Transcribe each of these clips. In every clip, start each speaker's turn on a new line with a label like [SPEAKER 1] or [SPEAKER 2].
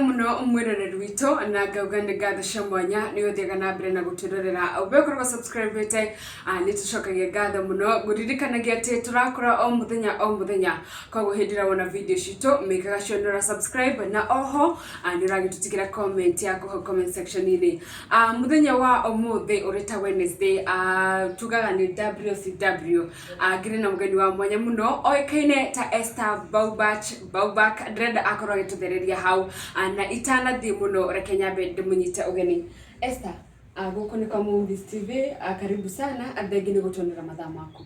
[SPEAKER 1] Muno mwiroreri witũ, na ngauga nĩ ngatho cia mwanya nĩ ũthiaga na mbere na gũtwĩrorera ũbe ũkoragwo subscribe-ĩte. Nĩ tũcokagia ngatho mũno, ngũririkanagia atĩ tũrakora o mũthenya o mũthenya, koguo hĩndĩ ĩrĩa wona video citũ, mĩkaga sure nĩ ũra subscribe, na oho nĩ ũragĩtũtigĩra comment yaku hau comment section-inĩ. Mũthenya wa ũmũthĩ ũrĩ ta Wednesday, tugaga nĩ WCW. Ngĩrĩ na mũgeni wa mwanya mũno oĩkaine ta Esther Baubach Baubach. Ndĩrenda akorwo agĩtũthereria hau. Na itanathiĩ mũno, reke nyambe ndĩmũnyite ũgeni. Esther, gũkũ nĩ kwa Movies TV. Karibu sana, thengi nĩ gũtuonera mathaa maku.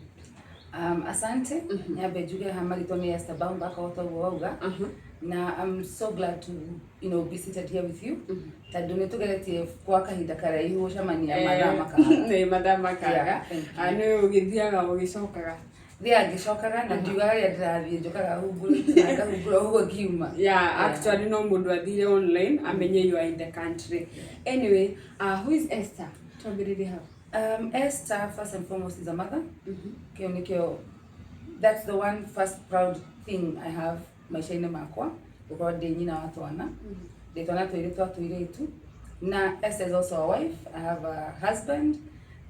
[SPEAKER 2] Asante. Nyambe njuge ha marĩtwa nĩ Esther Baumbach, o ta ũguo wauga. Na I'm so glad to be seated here with you. Tondũ nĩ tũgeretie kwa kahinda karaihu gũcemania, mathaa makaga.
[SPEAKER 1] Nĩ mathaa makaga.
[SPEAKER 2] Yeah, thank you.
[SPEAKER 1] Nĩ ũgĩthiaga ũgĩcokaga.
[SPEAKER 2] Thiaga ngĩcokaga, na ndiugaga rĩrĩa ndĩrathiĩ njũkaga hungurĩte na ngahungura ũguo ngiuma.
[SPEAKER 1] Yeah, actually no mũndũ athire online amenye you are in the country. Anyway, who is Esther? Twambĩrĩrie hau.
[SPEAKER 2] Esther, first and foremost, is a mother. Kĩo nĩkĩo, that's the one first proud thing I have maica-inĩ makwa, gũkorwo ndĩ nyina wa twana. Ndĩ twana twĩrĩ twa tũirĩtu. Na Esther is also a wife. I have a husband.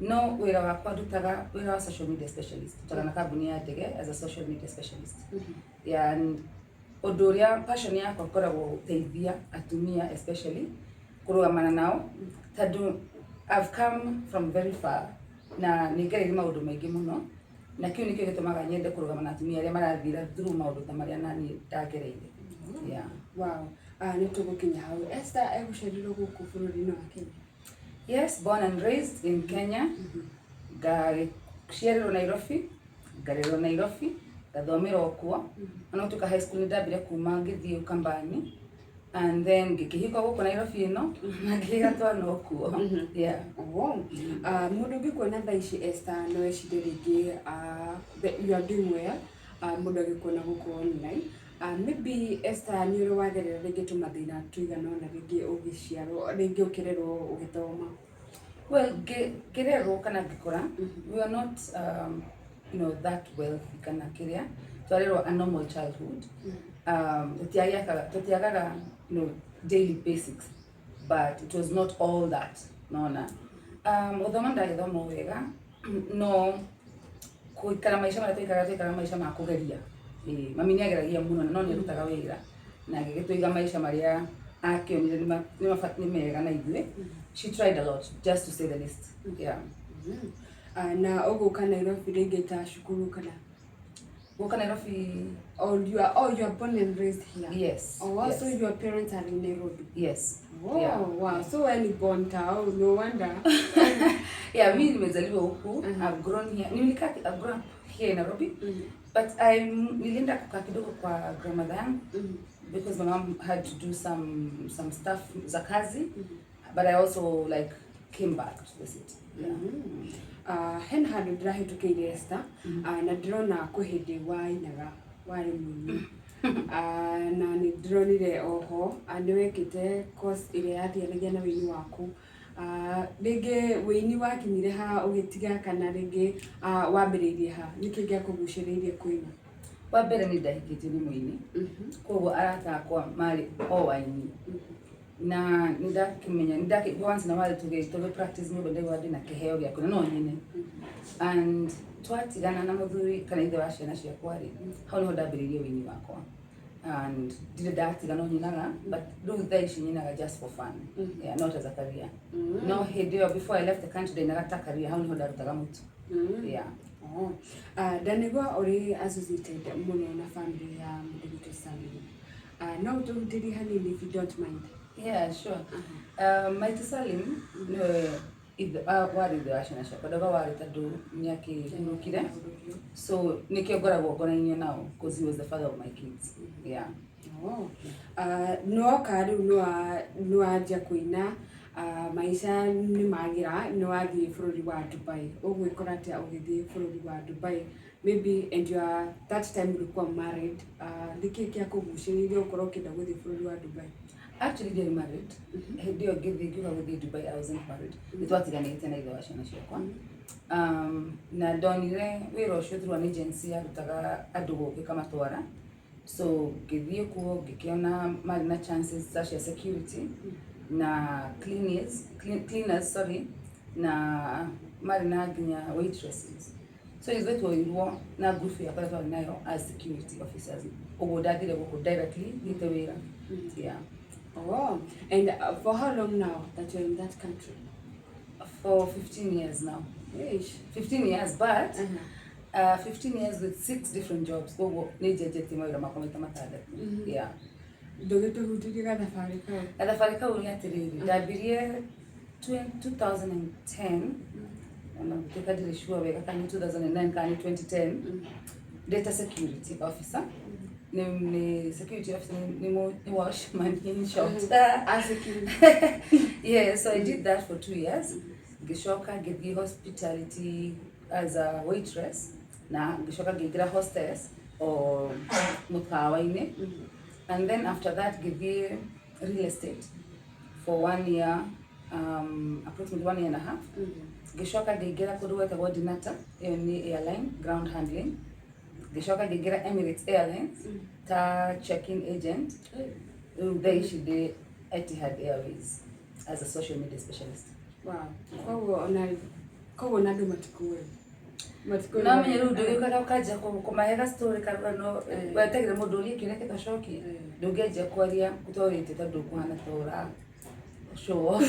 [SPEAKER 2] No wĩra wakwa, ndutaga wĩra wa social media specialist. Ndutaga na kambuni ya ndege as a social media specialist. Yeah, and ũndũ ũrĩa passion yakwa ngoragwo gũteithia atumia, especially kũrũgamana nao, tondũ I've come from very far na nĩ ngereire maũndũ maingĩ mũno, na kĩu nĩkĩo gĩtũmaga nyende kũrũgama na atumia arĩa marathiĩra through maũndũ ta marĩa naniĩ ndagereire. Yeah.
[SPEAKER 1] Wow. Nĩ tũgũkinya hau. Esther egũciarirwo gũkũ bũrũri-inĩ wa Kenya?
[SPEAKER 2] Yes, born and raised in Kenya. Ngaciarĩrwo Nairobi, ngarerwo Nairobi, ngathomera o kuo. Ona gũtuĩka high school nĩ ndambire kuma ngĩthiĩ Ukambani, and then ngĩkĩhika gũkũ Nairobi ĩno na ngĩgĩa twana o kuo. Yeah.
[SPEAKER 1] Oh. Mũndũ ũngĩkuona thaa ici, Esther, no ecirie rĩngĩ that you are doing well. Mũndũ agĩkuona gũkũ online. Maybe Esther nĩ ũrĩ wagerera rĩngĩ tũmathĩna tũigana ũna, rĩngĩ ũgĩciarwo, rĩngĩ ũkĩrerwo, ũgĩthoma?
[SPEAKER 2] Well, ngĩrerwo kana ngĩkũra, we are not that wealthy kana kĩrĩa. Twarerwo a normal childhood. Tũtiagaga daily basics, but it was not all that. Nona. Gũthoma ndagĩthoma o wega, no gũikara maica marĩa twaikaraga, twaikaraga maica ma kũgeria. Ĩĩ, mami nĩ ageragia mũno, no nĩ arutaga wĩra na agĩgĩtũiga maica marĩa akĩonire nĩ mega na ithuĩ. She tried a lot, just to say the least. Yeah.
[SPEAKER 1] Na ũgũka Nairobi rĩngĩ ta cukuru kana?
[SPEAKER 2] Gũka Nairobi.
[SPEAKER 1] Oh, you are born and raised here?
[SPEAKER 2] Yes.
[SPEAKER 1] Oh, wow,
[SPEAKER 2] yes.
[SPEAKER 1] So your parents are in Nairobi?
[SPEAKER 2] Yes.
[SPEAKER 1] Oh,
[SPEAKER 2] Yeah.
[SPEAKER 1] wow. So when you born town, no wonder.
[SPEAKER 2] Yeah, mi nimezaliwa huku. I've grown here. Nilikaa, I've grown up here in Nairobi. But I nilienda kukaa kidogo kwa grandmother yangu because my mom had to do some stuff za kazi. But I also like came back to the city. Yeah.
[SPEAKER 1] Hena handũ ndĩrahĩtũkĩire, Esther, na ndĩrona kwĩ hĩndĩ wainaga, warĩ mũini. Na nĩ ndĩronire oho nĩ wekĩte course ĩrĩa yathianagia na wĩini waku. Rĩngĩ wĩini wakinyire ha ũgĩtiga, kana rĩngĩ wambĩrĩirie ha? Nĩkĩ gĩakũgucĩrĩirie kũina?
[SPEAKER 2] Wa mbere, nĩ ndahikĩtio nĩ mũini. Koguo arata akwa marĩ o aini. Na nĩ ndakĩmenya, nĩ ndakĩ once na while tũgĩ practice nyũmba, ndaigua ndĩna kĩheo gĩa kũina, no nyine. And twatigana na mũthuri kana ithe wa ciana ciakwa rĩ, hau nĩho ndambĩrĩirie wĩini wakwa. And ndirĩ ndatiga, no nyinaga, but rĩu thaa ici nyinaga just for fun. Yeah, not as a career. No hĩndĩ ĩyo, before I left the country, ndainaga ta career, hau nĩho ndarutaga mũtu. Yeah.
[SPEAKER 1] Oh. Ndanigua ũrĩ associated mũno na family ya mũndũ gwĩtwo Salim. No ũtũhutĩrie hanini, if you don't mind?
[SPEAKER 2] Yeah, sure. Maitũ Salim nĩwe warĩ ithe wa ciana ciakwa. Ndauga warĩ tondũ nĩ akĩhurũkire. So nĩkĩo ngoragwo ngonainio nao, because he was the father of my kids. Yeah.
[SPEAKER 1] Oh. Nĩwoka rĩu nĩwanjia kũina, maica nĩ magĩra, nĩwathiĩ bũrũri wa Dubai. Ũgwĩkora atĩa ũgĩthiĩ bũrũri wa Dubai? Maybe and you are that time ulikuwa married. Nĩkĩ gĩakũgucĩrĩirie ũkorwo ũkĩenda gũthiĩ bũrũri wa Dubai?
[SPEAKER 2] Actually, ndiarĩ married. Hĩndĩ ĩyo ngĩthiĩ, ngiuga gũthiĩ Dubai, I wasn't married. Nĩ twatiganĩte na ithe wa ciana ciakwa. Na ndonire wĩra ũcio through an agency yarutaga andũ gũkũ ĩkamatwara. So ngĩthiĩ kuo, ngĩkĩona marĩ na chances za cia security na cleaners, sorry, na marĩ na nginya waitresses. So ithuĩ twoirwo na group yakwa ĩrĩa twarĩ nayo as security officers. Ũguo ndathire gũkũ directly thiĩte wĩra, yeah.
[SPEAKER 1] Oh, and for how long now that you're in that country?
[SPEAKER 2] For 15 years now.
[SPEAKER 1] Eish.
[SPEAKER 2] 15 years, but 15 years with six different jobs. Koguo nĩ njenjetie mawĩra makwa maita matandatũ. Yeah.
[SPEAKER 1] Ndũgĩtũhutĩrie gathabarĩ kau.
[SPEAKER 2] Gathabarĩ kau nĩ atĩrĩrĩ, ndambirie 2010, ona gũtuĩka ndirĩ sure wega kana nĩ 2009 kana nĩ 2010, data security officer. Nĩ security officer, nĩ watchman in short.
[SPEAKER 1] A security.
[SPEAKER 2] Yeah, so I did that for 2 years. Ngĩcoka ngĩthiĩ hospitality as a waitress, na ngĩcoka ngĩingĩra hostess o mũkawa-inĩ, and then after that ngĩthiĩ real estate for one year, approximately one year and a half. Ngĩcoka ngĩingĩra kũndũ gwetagwo Dinata, ĩyo nĩ airline ground handling. Ngĩcoka ngĩingĩra Emirates Airlines ta check-in agent. Rĩu thaa ici ndĩ Etihad Airways as a social media specialist.
[SPEAKER 1] Wow. Koguo ona andũ matikũĩ. Matikũĩ.
[SPEAKER 2] No menye rĩu ndũgĩũkaga ũkanjia kũmahe story karũgano, wetagĩra mũndũ ũrie kĩũria gĩtacokie. Ndũngĩanjia kwaria ũtoĩte tondũ ũkũhana ta ũra show off.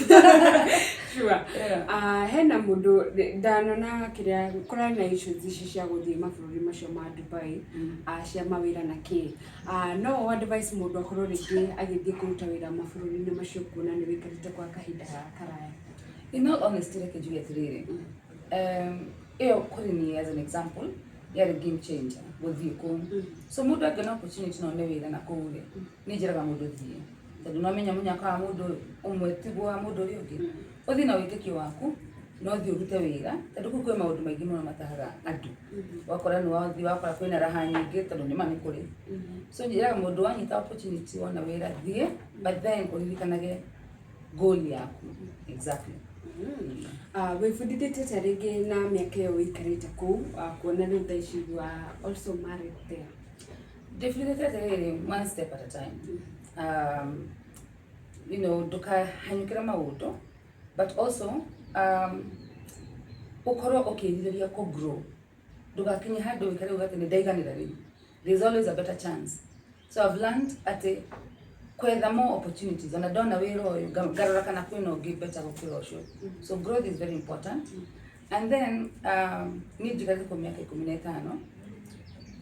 [SPEAKER 1] Sure.
[SPEAKER 2] Yeah.
[SPEAKER 1] Hena mũndũ ndanona kĩrĩa kũrarĩ na issues ici cia gũthiĩ mabũrũri macio ma Dubai, cia mawĩra na kĩ. No advice mũndũ akorwo rĩngĩ agĩthiĩ kũruta wĩra mabũrũri-inĩ macio, kuona nĩ wĩikarĩte kwa kahinda karaya?
[SPEAKER 2] In all honesty, reke njuge atĩrĩrĩ, ĩyo kũrĩ niĩ as an example yarĩ game changer gũthiĩ kũu. So mũndũ angĩona opportunity no nĩ wĩra na kũu rĩ, nĩ njĩraga mũndũ thiĩ, tondũ no menya mũnyaka wa mũndũ ũmwe tiguo wa mũndũ ũrĩa ũngĩ. Ũthiĩ na wĩtĩkio waku, no ũthiĩ ũrute wĩra, tondũ kũu kwĩ maũndũ maingĩ mũno matahaga andũ. Wakora nĩ wathiĩ wakora kwĩna raha nyingĩ, tondũ nĩma nĩ kũrĩ. So njĩraga mũndũ, wanyita opportunity, wona wĩra, thiĩ, but then ũririkanage goal yaku exactly.
[SPEAKER 1] Wĩbundithĩtie atĩa rĩngĩ na mĩaka ĩyo wĩikarĩte kũu, kuona rĩu thaa ici you are also married there?
[SPEAKER 2] Ndĩbundithĩtie atĩrĩrĩ, one step at a time. Ndũkahanyũkĩre maũndũ, but also ũkorwo ũkĩrirĩria kũ grow. Ndũgakinye handũ wĩkare uge atĩ nĩ ndaiganĩra rĩu. There's always a better chance. So I've learned atĩ kwetha more opportunities, ona ndona wĩra ũyũ, ngarora kana kwĩna ũngĩ better gũkĩra ũcio. So growth is very important. And then niĩ njikarĩte kũu mĩaka 15,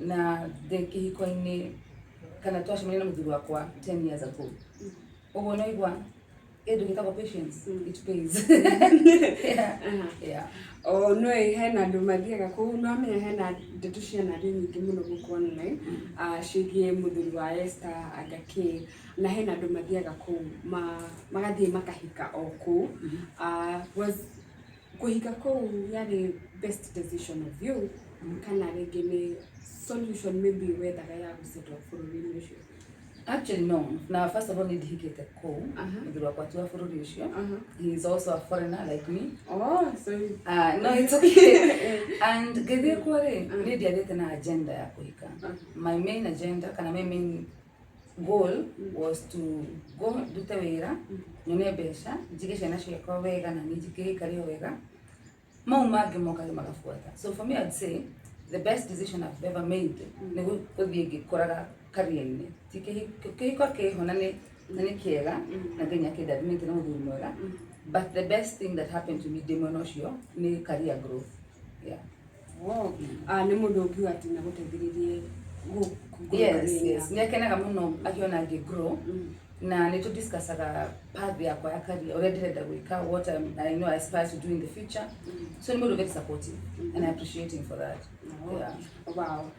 [SPEAKER 2] na ndĩ kĩhiko-inĩ, kana twacemania na mũthuri wakwa 10 years ago. Ũguo no igua kĩndũ gĩtagwo patience, it pays, yeah. Yeah.
[SPEAKER 1] O no hena andũ mathiaga kũu, no amenya hena ndeto cia nario nyingĩ mũno gũkũ online, ciĩgiĩ mũthuri wa Esther anga kĩ, na hena andũ mathiaga kũu magathiĩ makahika o kũu. Was kũhika kũu yarĩ best decision of you, kana rĩngĩ nĩ solution maybe wethaga ya gũsettle bũrũri-inĩ ũcio?
[SPEAKER 2] Actually, no. Now, first of all, nĩ ndihikĩte kũu. Mũthuri wakwa ti wa bũrũri ũcio. He is also a foreigner like me.
[SPEAKER 1] Oh, sorry.
[SPEAKER 2] No, it's okay. And ngĩthiĩ kuo rĩ, niĩ ndiathiĩte na agenda ya kũhika. My main agenda, kana my main goal, was to go ndute wĩra, nyone mbeca, njige ciana ciakwa wega na niĩ ngĩikario wega. Mau mangĩ mokage magabuata. So for me, I'd say the best decision I've ever made nĩ gũthiĩ ngĩkũraga career-inĩ. Ti kĩhiko, kĩhiko kĩho na nĩ kĩega, na Ngai nĩ akĩndathimĩte na mũthuri mwega. But the best thing that happened to me ndĩ mwena ũcio nĩ career growth. Yeah.
[SPEAKER 1] Oh, nĩ mũndũ ũngiuga atĩ nagũteithĩrĩrie
[SPEAKER 2] Yes. Nĩ akenaga mũno akĩona ngĩ grow, na nĩ tũ-discussaga path yakwa ya career, ũrĩa ndĩrenda gwĩka, what I know I aspire to do in the future. So nĩ mũndũ very supportive and I appreciate him for that. Yeah.
[SPEAKER 1] Wow.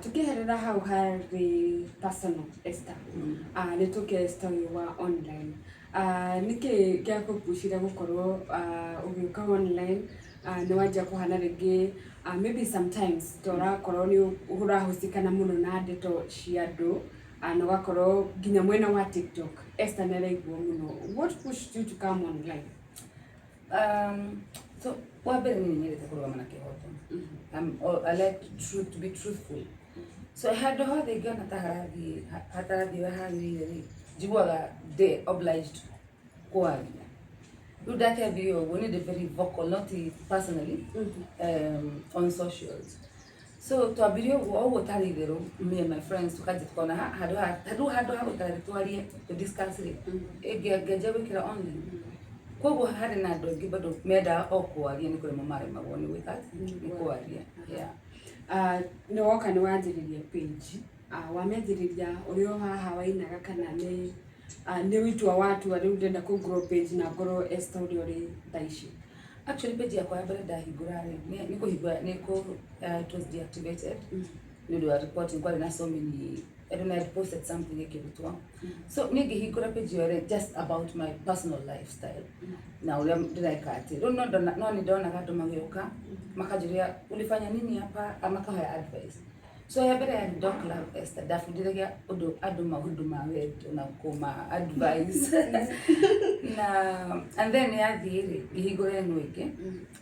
[SPEAKER 1] Tukiherera hau harĩ personal Esther, nĩ tũke Esther ũyũ wa online. Nĩkĩ gĩakũpucire gũkorwo ũgĩũka online, nĩ wanjia kũhana rĩngĩ, maybe sometimes torakorwo nĩ ũrahusika mũno na ndeto cia andũ, na ũgakorwo nginya mwena wa TikTok Esther nĩ araiguo mũno? What pushed you to come online?
[SPEAKER 2] So wa mbere, niĩ nĩ nyendete kũrũgama na kĩhoto. I like truth, to be truthful. So handũ hothe ingĩona ta harathiĩ hatarathiĩ ũrĩa hagĩrĩire rĩ, njiguaga ndĩ obliged kwaria. Rĩu ndakĩambia ũguo, niĩ ndĩ very vocal, not personally, on socials. So twambirie ũguo o ũguo tarĩ itherũ, me and my friends tũkanjia tukona handũ rĩu handũ ha gũikara thĩ twarie tũ discuss rĩ, ngĩanjia gwĩkĩra online. Koguo harĩ na andũ aingĩ bado mendaga o kwaria, nĩ kũremwo maremagwo nĩ gwĩka atĩ, nĩ kwaria, yeah.
[SPEAKER 1] Nĩ woka nĩ wanjĩrĩria page, wamĩanjĩrĩria ũrĩ o haha wainaga kana nĩ itua watua rĩu ndĩrenda kũ grow page na ngorwo Esther ũrĩa ũrĩ thaa ici?
[SPEAKER 2] Actually, page yakwa ya mbere ndahingũra rĩ, nĩ kũhingũra nĩ kũ it was deactivated nĩ ũndũ wa reporting. Kwarĩ na so many, I don't know, I had posted something ĩkĩrutwo. So niĩ ngĩhingũra page ĩyo rĩ, just about my personal lifestyle na ũrĩa ndĩreka atĩ rĩu no nĩ ndonaga andũ magĩũka makanjũria, "Ulifanya nini hapa?" Makahoya advice. So ya mbere yarĩ Doc Love Esther. Ndabundithagia ũndũ andũ maũndũ ma wendo na kũma advice na and then yathiĩ rĩ, ngĩhingũra ĩno ĩngĩ,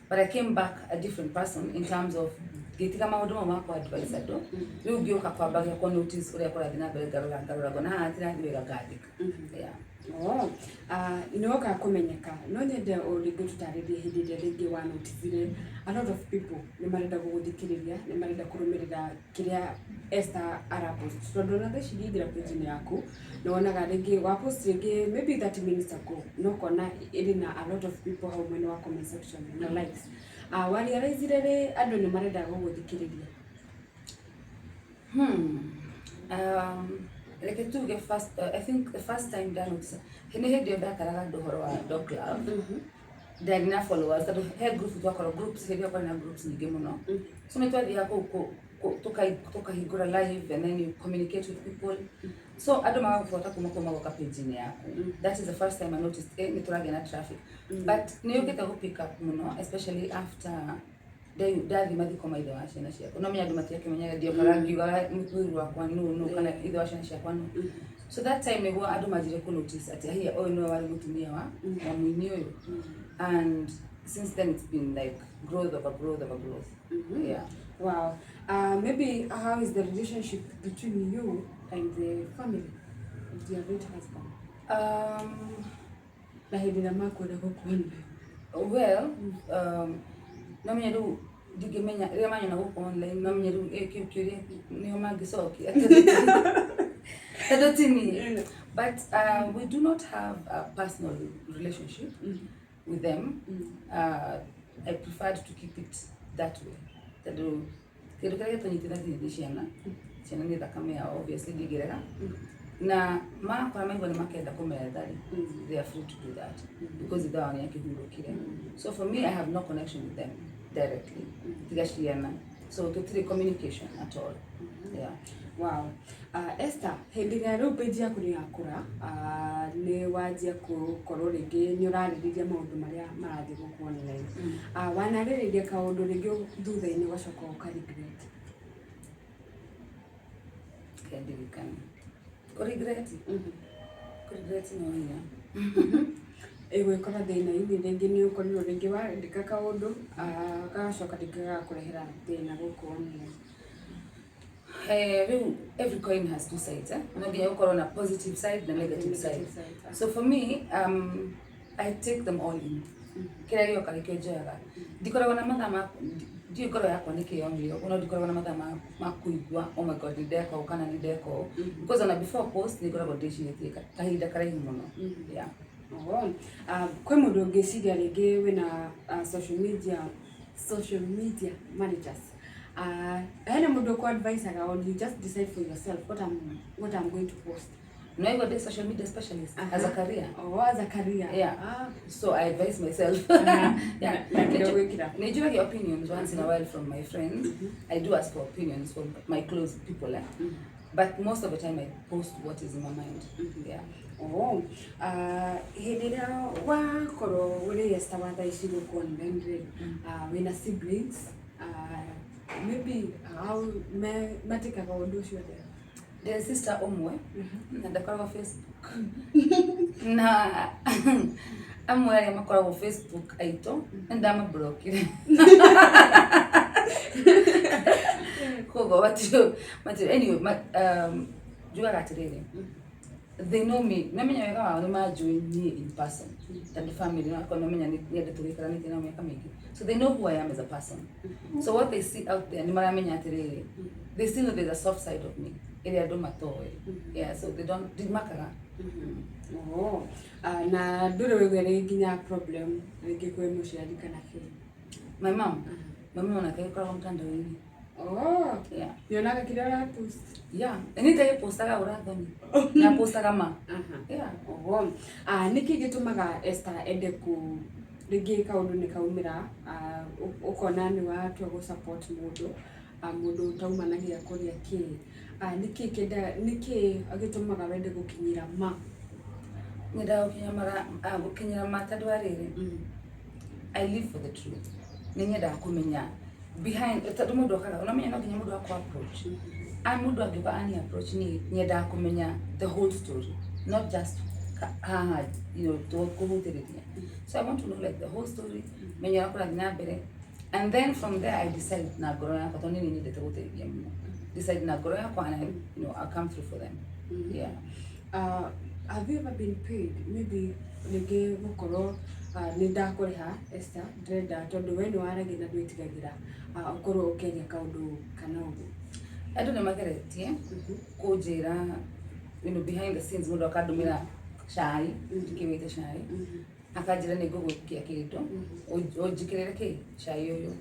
[SPEAKER 2] but I came back a different person in terms of ngĩtiga maũndũ mau ma kũ advise andũ. Rĩu ngĩũka kwambagia kũ notice ũrĩa kũrathiĩ na mbere, ngarora ngarora, ngona haha hatirathiĩ wega, ngandĩka, yeah.
[SPEAKER 1] Oh, nĩ woka kũmenyeka, no nyende o rĩngĩ tũtarĩrie hĩndĩ ĩrĩa rĩngĩ wa noticire a lot of people nĩ marenda gũgũthikĩrĩria, nĩ marenda kũrũmĩrĩra kĩrĩa Esther arapost, tondũ ona thaa ici ingĩingĩra page-inĩ yaku nĩ wonaga rĩngĩ wa post rĩngĩ maybe 30 minutes ago, no kona ĩrĩ na a lot of people hau mwena wa comment section na likes. Wa realize rĩ andũ nĩ marenda gũgũthikĩrĩria?
[SPEAKER 2] Reke tuge first, I think the first time ndanotice nĩ hĩndĩ ĩyo ndakaraga andũ ũhoro wa Doc Love. Ndarĩ na followers tondũ he group twakorwo groups, hĩndĩ ĩyo kwarĩ na groups nyingĩ mũno, so nĩ twathiaga kũu tukahingũra live and then you communicate with people, so andũ magagũbuata kuma kũu magoka page-inĩ yaku. That is the first time I noticed, nĩ tũragĩa na traffic, but nĩ yũkĩte gũ pick up mũno, especially after ndathiĩ mathiko ma ithe wa ciana ciakwa. No menya andũ matiakĩmenyaga, ndiokaga ngiugaga mũthuri wakwa nũ kana ithe wa ciana ciakwa nũ. So that time nĩguo andũ manjire kũ notice atĩ hiya, ũyũ nĩwe warĩ mũtumia wa mũini ũyũ, and since then it's been like growth over growth over growth, yeah.
[SPEAKER 1] Wow. Maybe how is the relationship between you and the family of your late husband? Na hĩndĩ ĩrĩa makwenda gũkuona.
[SPEAKER 2] Well, no menya rĩu ndingĩmenya rĩrĩa manyona gũkũ online, no menya rĩu kĩu kĩũria nĩo mangĩcokia tondũ ti niĩ, but we do not have a personal relationship with them. I preferred to keep it that way tondũ kĩndũ kĩrĩa gĩtũnyitithagia nĩ ciana. Ciana nĩ thakame yao, obviously ndingĩrega na makora maigua nĩ makenda kũmetha rĩ, they are free to do that because ithe wao nĩ akĩhurũkire. So for me, I have no connection with them directly tiga ciana, so tũtirĩ communication at all, yeah.
[SPEAKER 1] Wow. Esther, hĩndĩ ĩrĩa rĩu page yaku nĩ yakũra, nĩ wanjia gũkorwo rĩngĩ nĩ ũrarĩrĩria maũndũ marĩa marathiĩ gũkũ online. Wanarĩrĩria kaũndũ rĩngĩ thutha-inĩ ũgacoka ũka regret?
[SPEAKER 2] Kendirikana kũ regret, kũ regret no hinya.
[SPEAKER 1] Ĩgwĩkora thĩna-inĩ rĩngĩ nĩ ũkorirwo rĩngĩ wandĩka kaũndũ, gagacoka rĩngĩ gagakũrehera thĩna gũkũ online.
[SPEAKER 2] Rĩu every coin has two sides, eh? No nginya gũkorwo na positive side na negative side. So for me, I take them all in. Kĩrĩa gĩoka nĩkĩo njoyaga. Ndikoragwo na mathaa ma ndiũĩ ngoro yakwa nĩkĩ yomire ũguo, no ndikoragwo na mathaa ma kũigua, "Oh my God, nĩ ndeka ũũ" kana "Nĩ ndeka ũũ," because ona before post nĩ ngoragwo ndĩcirĩtie kahinda karaihu mũno, yeah.
[SPEAKER 1] Oh, kwĩ mũndũ ũngĩciria rĩngĩ wĩna social media managers. Hena mũndũ ũkũ advice or you just decide for yourself what I'm going to post?
[SPEAKER 2] No, I got a social media specialist as a career.
[SPEAKER 1] Oh, as a career.
[SPEAKER 2] Yeah. So I advise myself. Yeah.
[SPEAKER 1] Na kĩrĩa gwĩkĩra.
[SPEAKER 2] Nĩnjũragia opinions once in a while from my friends. I do ask for opinions from my close people, eh? But most of the time I post what is in my mind. Yeah.
[SPEAKER 1] Oh, hĩndĩ ĩrĩa wakorwo ũrĩ Esther wa thaa ici gũkũ online rĩ, wĩna siblings, maybe how me matĩkaga ũndũ ũcio atĩa?
[SPEAKER 2] Ndĩ sister ũmwe na ndakoragwo Facebook, na amwe arĩa makoragwo Facebook aitũ nĩ ndamablockire. Koguo matirĩ matirĩ anyway njugaga atĩrĩrĩ, they know me, mamenya wega wao nĩ manjũĩ niĩ in person, tondũ family nakwa mamenya nĩ andũ tũgĩikaranĩtie nao mĩaka mĩingĩ, so they know who I am as a person. So what they see out there, nĩ maramenya atĩrĩrĩ, they still know there's a soft side of me ĩrĩa andũ matoĩ. Yeah, so they don't, ndimakaga.
[SPEAKER 1] Oh. Ah, na ndũrĩ waigua rĩngĩ nginya problem rĩngĩ kwĩ mũciari kana kĩ?
[SPEAKER 2] My mom onake ĩkoragwo mtandao-inĩ.
[SPEAKER 1] Oh.
[SPEAKER 2] Yeah.
[SPEAKER 1] Nyonaga kĩrĩa ũrapost?
[SPEAKER 2] Yeah, nĩ ndagĩpostaga ũrathoni na postaga ma. Yeah.
[SPEAKER 1] Oho. Ah, nĩkĩ gĩtũmaga Esther ende ku rĩngĩ kaũndũ nĩ kaumĩra, ũkona nĩ watua gũ support mũndũ, mũndũ ũtauma na gĩa kũrĩa kĩ, nĩkĩ kĩenda, nĩkĩ gĩtũmaga wende gũkinyĩra ma?
[SPEAKER 2] Nyendaga gũkinya mara gũkinyĩra ma tondũ wa rĩrĩ, I live for the truth. Nĩ nyendaga kũmenya behind, tondũ mũndũ okaga ũnamenya no nginya mũndũ akũ approach, a mũndũ angĩũka ani approach, niĩ nyendaga kũmenya the whole story, not just haha kũhutĩrĩria. So I want to know like the whole story, menye ũrĩa kũrathiĩ na mbere, and then from there I decide na ngoro yakwa, tondũ niĩ nĩ nyendete gũteithia mũno, decide na ngoro yakwa and I come through for them. Yeah.
[SPEAKER 1] Have you ever been paid maybe rĩngĩ gũkorwo nĩ ndakũrĩha, Esther, ndĩrenda tondũ we nĩ waragia na ndwĩtigagĩra, ũkorwo ũkĩaria kaũndũ kana ũguo?
[SPEAKER 2] Andũ nĩ mageretie kũnjĩra behind the scenes, mũndũ akandũmĩra cai, ndikĩwĩte cai, akanjĩra nĩ ngũgũikia kĩndũ, ũnjĩkĩrĩre kĩ cai ũyũ,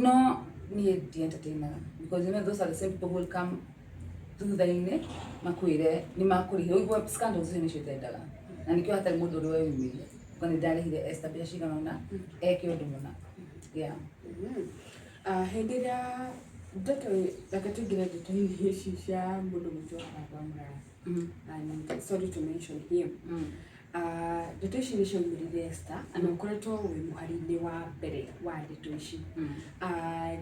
[SPEAKER 2] no niĩ ndi entertainaga because those are the same people who will come thutha-inĩ makwĩre nĩ makũrĩhire. Ũigua scandals icio nĩcio itendaga, na nĩkĩo hatarĩ mũndũ ũrĩ weyumĩria kuga nĩ ndarĩhire Esther mbeca cigana ũna eke ũndũ mũna. Yeah.
[SPEAKER 1] Hĩndĩ ĩrĩa ndeto, reke tũingĩre ndeto-inĩ ici cia mũndũ gwĩtwo Karangũ wa Mũraya, and sorry to mention him. Ndeto ici nĩ ciaumĩrire, Esther, na ũkoretwo wĩ mũhari-inĩ wa mbere wa ndeto ici.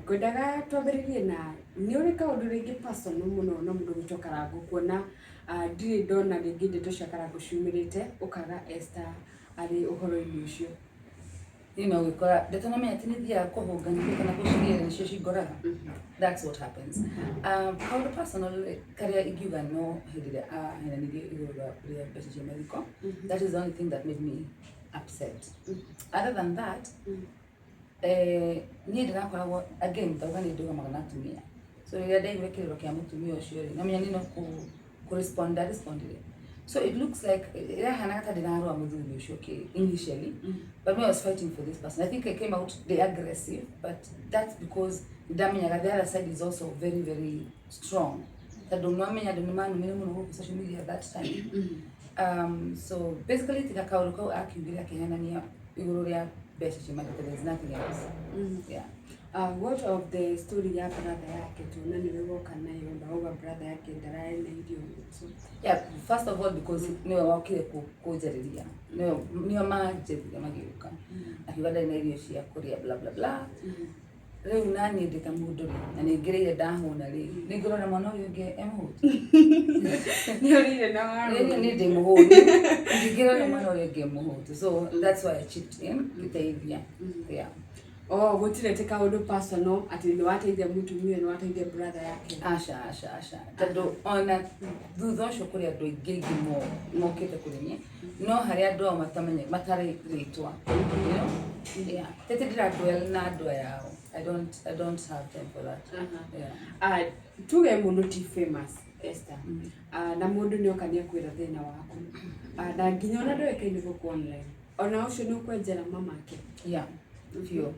[SPEAKER 1] Ngwendaga twambĩrĩrie na nĩ ũrĩ kaũndũ rĩngĩ personal mũno na mũndũ gwĩtwo Karangũ, kuona ndirĩ ndona rĩngĩ ndeto cia Karangũ ciumĩrĩte ũkaga Esther arĩ ũhoro-inĩ ũcio.
[SPEAKER 2] Niĩ no gwĩkora ndeto namenya atĩ nĩ thiaga kũhũnganithia kana kũcigĩra nĩcio cingoraga. That's what happens. Kaũndũ personal rĩ, karĩa ingiuga no hĩndĩ ĩrĩa ahenanirie igũrũ rĩa mbeca cia mathiko. That is the only thing that made me upset. Other than that, niĩ ndĩrakoragwo, again ndauga nĩ ndũgamaga na atumia, so rĩrĩa ndaiguire kĩrĩro kĩa mũtumia ũcio rĩ, namenya niĩ no kũ respond ndarespondire, so it looks like ĩrahanaga ta ndĩrarũa mũthuri ũcio kĩ initially, but me, I was fighting for this person. I think I came out the aggressive, but that's because ndamenyaga the other side is also very very strong, tondũ nwamenya andũ nĩ manumire mũno gũkũ social media at that time. So basically tiga kaũndũ kau akiugire akĩhenania igũrũ rĩa mbeca cia mathiko, there's nothing else. Yeah.
[SPEAKER 1] What of the story ya brother yake tu, na nĩwe woka nayo na wauga brother yake ndararĩ na irio, so?
[SPEAKER 2] Yeah, first of all because niwe wokire kũnjarĩria, niwe nĩo manjarĩria magĩũka akiuga ndarĩ na irio cia kũrĩa, bla bla bla. Rĩu naniĩ ndĩ ta mũndũ rĩ, na nĩ ngĩrĩire ndahũna rĩ, nĩ ngũrora mwana ũyũ ũngĩ e mũhũtu?
[SPEAKER 1] Nĩ ũrĩire na warũma.
[SPEAKER 2] Rĩrĩ nĩ ndĩ mũhũnu, ndingĩrora mwana ũrĩa ũngĩ e mũhũtu, so that's why I chipped in ngĩteithia. Yeah.
[SPEAKER 1] Oh, gũtirĩ ti kaũndũ personal atĩ nĩ wateithia mũtumia, nĩ wateithia brother yake?
[SPEAKER 2] Aca, aca, aca, tondũ ona thutha ũcio kũrĩ andũ aingĩ aingĩ mokĩte kũrĩ niĩ, no harĩ andũ ao matamenya matarĩ rĩtwa. Yeah, tete ndĩra dwell na andũ aya ao. I don't have time for that. Yeah.
[SPEAKER 1] Tuge mũndũ ti famous, Esther, na mũndũ nĩ oka nĩ akwĩra thĩna waku, na nginya ona ndũĩkaine gũkũ online, ona ũcio nĩ ũkwenjera mamake?
[SPEAKER 2] Yeah, biũ.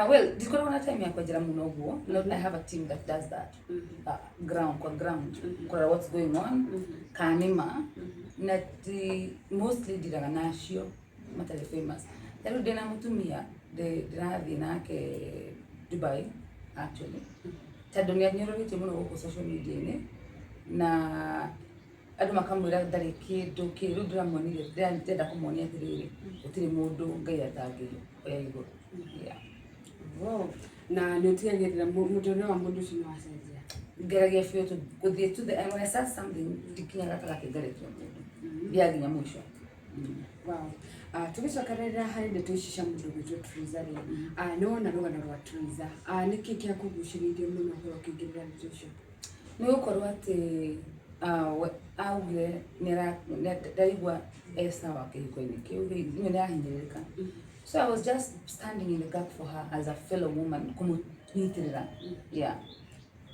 [SPEAKER 2] Well, ndikoragwo na time ya kwenjera mũno ũguo. No, I have a team that does that. Ground kwa ground, kũrora what's going on, kana nĩ ma, na ti mostly ndiraga nacio matarĩ famous. Ta rĩu ndĩna mũtumia ndĩrathiĩ nake Dubai actually, tondũ nĩ anyũrũrĩtio mũno gũkũ social media-inĩ na andũ makamwĩra ndarĩ kĩndũ kĩ. Rĩu ndĩramuonirie, ndĩrenda kũmuonia atĩrĩrĩ, gũtirĩ mũndũ Ngai atangĩoya igũrũ. Yeah.
[SPEAKER 1] Oh. Na nĩ ũtigagĩrĩra mũtũrĩre wa mũndũ ũcio nĩ wacenjia?
[SPEAKER 2] Ngeragia biũ gũthiĩ to the end. When I start something, ndikinya gatagatĩ ngarekia mũndũ, thiaga nginya mũico.
[SPEAKER 1] Wow. Tũgĩcokerera harĩ ndeto ici cia mũndũ ũgwĩtwo Triza rĩ, nĩ wona rũgano rwa Triza, nĩkĩ kĩakũgucĩrĩirie mũno ũhoro ũkĩingĩrĩra ndeto icio?
[SPEAKER 2] Nĩ gũkorwo atĩ we augire ndaigua e sawa kĩhiko-inĩ kĩu rĩ, nĩ nĩarahinyĩrĩrĩka. So I was just standing in the gap for her as a fellow woman, kũmũnyitĩrĩra. Yeah.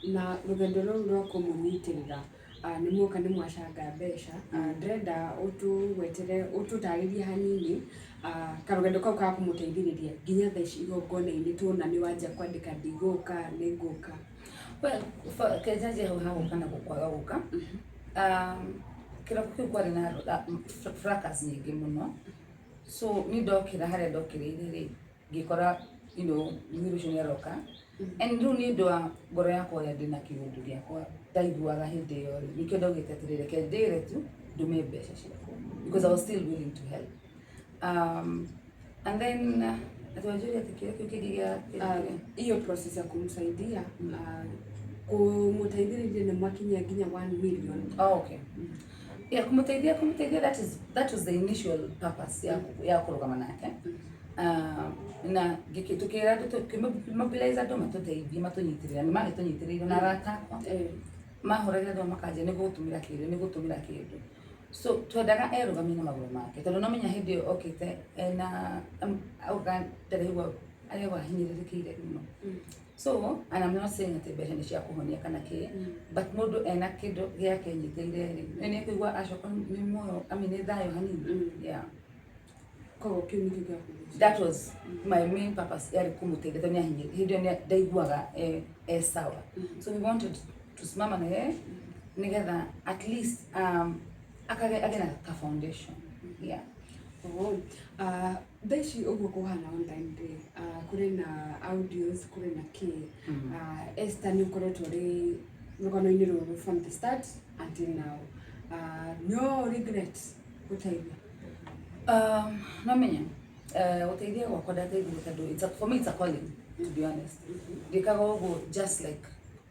[SPEAKER 1] Na rũgendo rũu rwa kũmũnyitĩrĩra, nĩ muoka nĩ mwacanga mbeca, ndĩrenda ũtũgwetere, ũtũtarĩrie hanini karũgendo kau ka kũmũteithĩrĩria nginya thaa ici igongona-inĩ tuona nĩ wanjia kwandĩka ndigũka, nĩ ngũka.
[SPEAKER 2] Well, kenjanjie hau ha gũka na kwaga gũka. Kĩroko kĩu kwarĩ na fracas nyingĩ mũno. So niĩ ndokĩra harĩa ndokĩrĩire rĩ, ngĩkora mũthuri ũcio nĩ aroka. And rĩu nĩ ũndũ wa ngoro yakwa ũrĩa ndĩna kĩũndũ gĩakwa ndaiguaga hĩndĩ ĩyo rĩ, nĩkĩo ndaugĩte atĩrĩrĩ, reke ndĩre tu ndũme mbeca ciakwa because I was still willing to help. And then atĩ wanjũria atĩ kĩrĩa kĩu kĩngĩ gĩa
[SPEAKER 1] Hiyo process ya kumsaidia, kũmũteithĩrĩria nĩ mwakinyia nginya 1 million.
[SPEAKER 2] Oh, okay. Yeah, kumuteithia, that was the initial purpose ya kũrũgama nake. Na tukĩra andũ, tũkĩmobilize andũ matũteithie, matũnyitĩrĩra, nĩ magĩtũnyitĩrĩire na arata akwa mahũragĩra andũ makanjia nĩ gũtũmĩra kĩndũ, nĩ gũtũmĩra kĩndũ. So twendaga erũgamie na magũrũ make tondũ no menya hĩndĩ ĩyo okĩte ena auga ndaraigua, araigua ahinyĩrĩrĩkĩire mũno. So, and I'm not saying atĩ mbeca nĩ cia kũhonia kana kĩ, but mũndũ ena kĩndũ gĩake nyitĩrĩire rĩ, nĩ ekũigua acoka nĩ muoyo, I mean, nĩ thayũ hanini. Yeah.
[SPEAKER 1] Koguo kĩu nĩkĩo gĩakũgucĩrĩria.
[SPEAKER 2] That was my main purpose, yarĩ kũmũteithia tondũ nĩ hĩndĩ ĩyo ndaiguaga e sawa. So we wanted tusimama na yeye nĩgetha at least akage agĩe na ka foundation. Yeah.
[SPEAKER 1] Oh, thaa ici ũguo kũhana online rĩ, kũrĩ na audios, kũrĩ na kĩ. Esther, nĩ ũkoretwo ũrĩ rũgano-inĩ rũrũ from the start until now. No regret gũteithia?
[SPEAKER 2] No menya gũteithia gwakwa ndateithirie tondũ for me it's a calling, to be honest. Ndĩkaga ũguo just like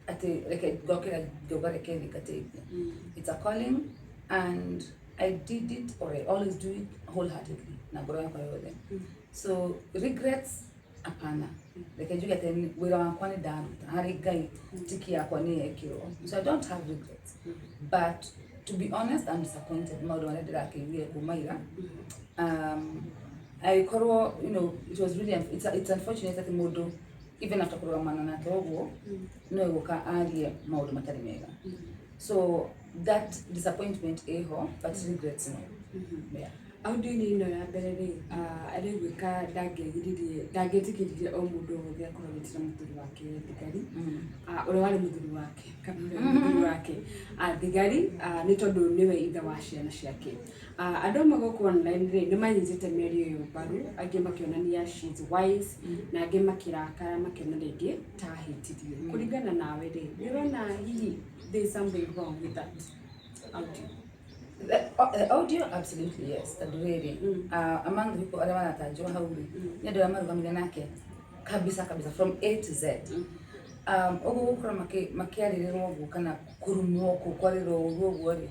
[SPEAKER 2] atĩ reke ngokĩra ngauga reke thiĩ ngateithie. It's a calling and I did it, or I always do it wholeheartedly na ngoro yakwa yothe. So regrets, hapana. Reke njuge atĩ wĩra wakwa nĩ ndaruta harĩ Ngai, tiki yakwa nĩ yekĩrwo, so I don't have regrets. But to be honest, I'm disappointed maũndũ marĩa ndĩrakĩiguire kuma ira. Agĩkorwo it was really it's unfortunate atĩ mũndũ even after kũrũgamana nake ũguo no egũka arie maũndũ matarĩ mega. So that disappointment ĩho, but regrets, no. Yeah.
[SPEAKER 1] Audio-inĩ ĩno ya mbere rĩ, araiguĩka ndangĩagiririe, ndangĩetĩkĩririe o mũndũ o wothe akorwo agĩtĩra mũthuri wake thigari, ũrĩa warĩ mũthuri wake kana ũrĩa mũthuri wake, thigari, nĩ tondũ nĩwe ithe wa ciana ciake. Andũ amwe gũkũ online rĩ, nĩ manyitĩte mĩario ĩyo mbaru, angĩ makĩonania she's wise, na angĩ makĩrakara makĩona rĩngĩ ta ahĩtirie. Kũringana nawe rĩ, nĩ ũrona hihi there is something wrong with that audio?
[SPEAKER 2] The audio, absolutely yes. Tondũ rĩrĩ, among the people arĩa maratanjwo hau rĩ, nĩ andũ arĩa marũgamire nake kabisa kabisa from A to Z. Ũguo gũkorwo makĩarĩrĩrwo ũguo kana kũrumwo kwarĩrwo ũguo ũguo rĩ,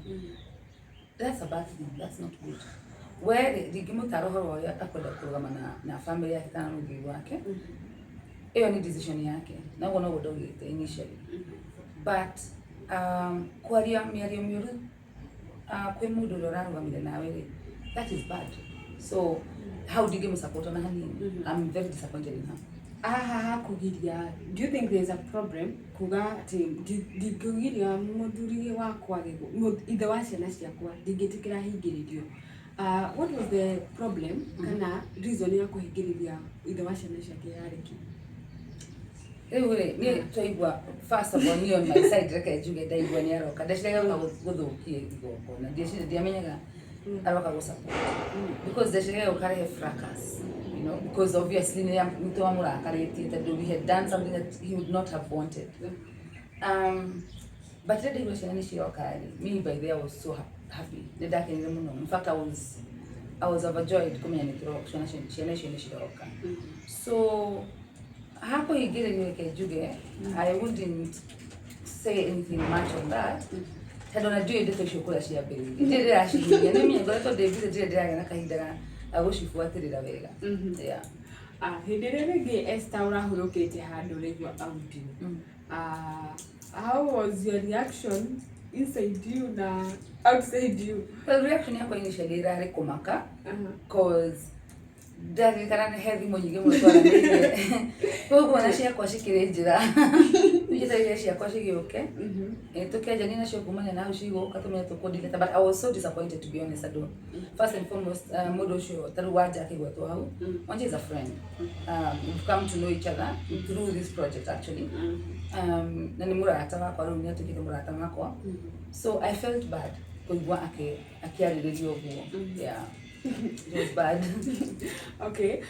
[SPEAKER 2] that's a bad thing, that's not good. We rĩ, ndingĩmũtara ũhoro wa ũrĩa akwenda kũrũgama na family yake kana na mũthuri wake. Ĩyo nĩ decision yake na ũguo noguo ndaugĩte initially. But kwaria mĩario mĩũru kwĩ mũndũ ũrĩa ũrarũgamire nawe rĩ, that is bad. So how ndingĩmũsupport ona hanini. I'm very disappointed in her.
[SPEAKER 1] Haha hakugiria, do you think there is a problem kuga atĩ ndingĩgiria mũthuri wakwa, ithe wa ciana ciakwa, ndingĩtĩkĩra hingĩrĩrio? What was the problem kana reason ya kũhingĩrĩria ithe wa ciana ciake yarĩ kĩ?
[SPEAKER 2] Rĩu rĩ, niĩ twaigua, first of all, niĩ on my side, reke njuge, ndaigua nĩ aroka ndeciragia gũka gũthũkie igongona. Ndieciria, ndiamenyaga aroka gũ support, because ndeciragia gũka rehe fracas, because obviously nĩ twamũrakarĩtie tondũ we had done something that he would not have wanted. But rĩrĩa ndaigua ciana nĩ ciroka rĩ, me by there I was so happy, nĩ ndakenire mũno. In fact, I was overjoyed kũmenya nĩ tũroka, ciana icio nĩ ciroka. So hakũhingĩrĩrio, reke njuge I wouldn't say anything much on that. Tondũ ona ndiũĩ ndeto icio kũrĩa ciambĩrĩirie, ndirĩ ndĩracihuria, nĩ menye ngoretwo ndĩ busy, ndirĩ ndĩragĩa na kahinda ga gũcibuatĩrĩra wega. Yeah.
[SPEAKER 1] Ah, hĩndĩ ĩrĩa rĩngĩ Esther ũrahurũkĩte handũ ũraigua audio, ah, how was your reaction inside you na outside you?
[SPEAKER 2] Well, reaction yakwa initially ĩrarĩ kũmaka, cause ndaririkana nĩ he thimũ nyingĩ mũno twaranĩirie, koguo ona ciakwa cikĩrĩ njĩra njetereire ciakwa cigĩũke. Tũkĩanjania nacio kumania na hau cigũka tũmenye tũkũndilete, but I was so disappointed, to be honest, tondũ first and foremost, mũndũ ũcio ta rĩu Wanja akĩgwetwo hau, Wanja is a friend. We've come to know each other through this project, actually, na nĩ mũrata wakwa, rĩu nĩ atuĩkĩte mũrata wakwa, so I felt bad kũigua akĩarĩrĩria ũguo. Yeah, it was bad.
[SPEAKER 1] Okay,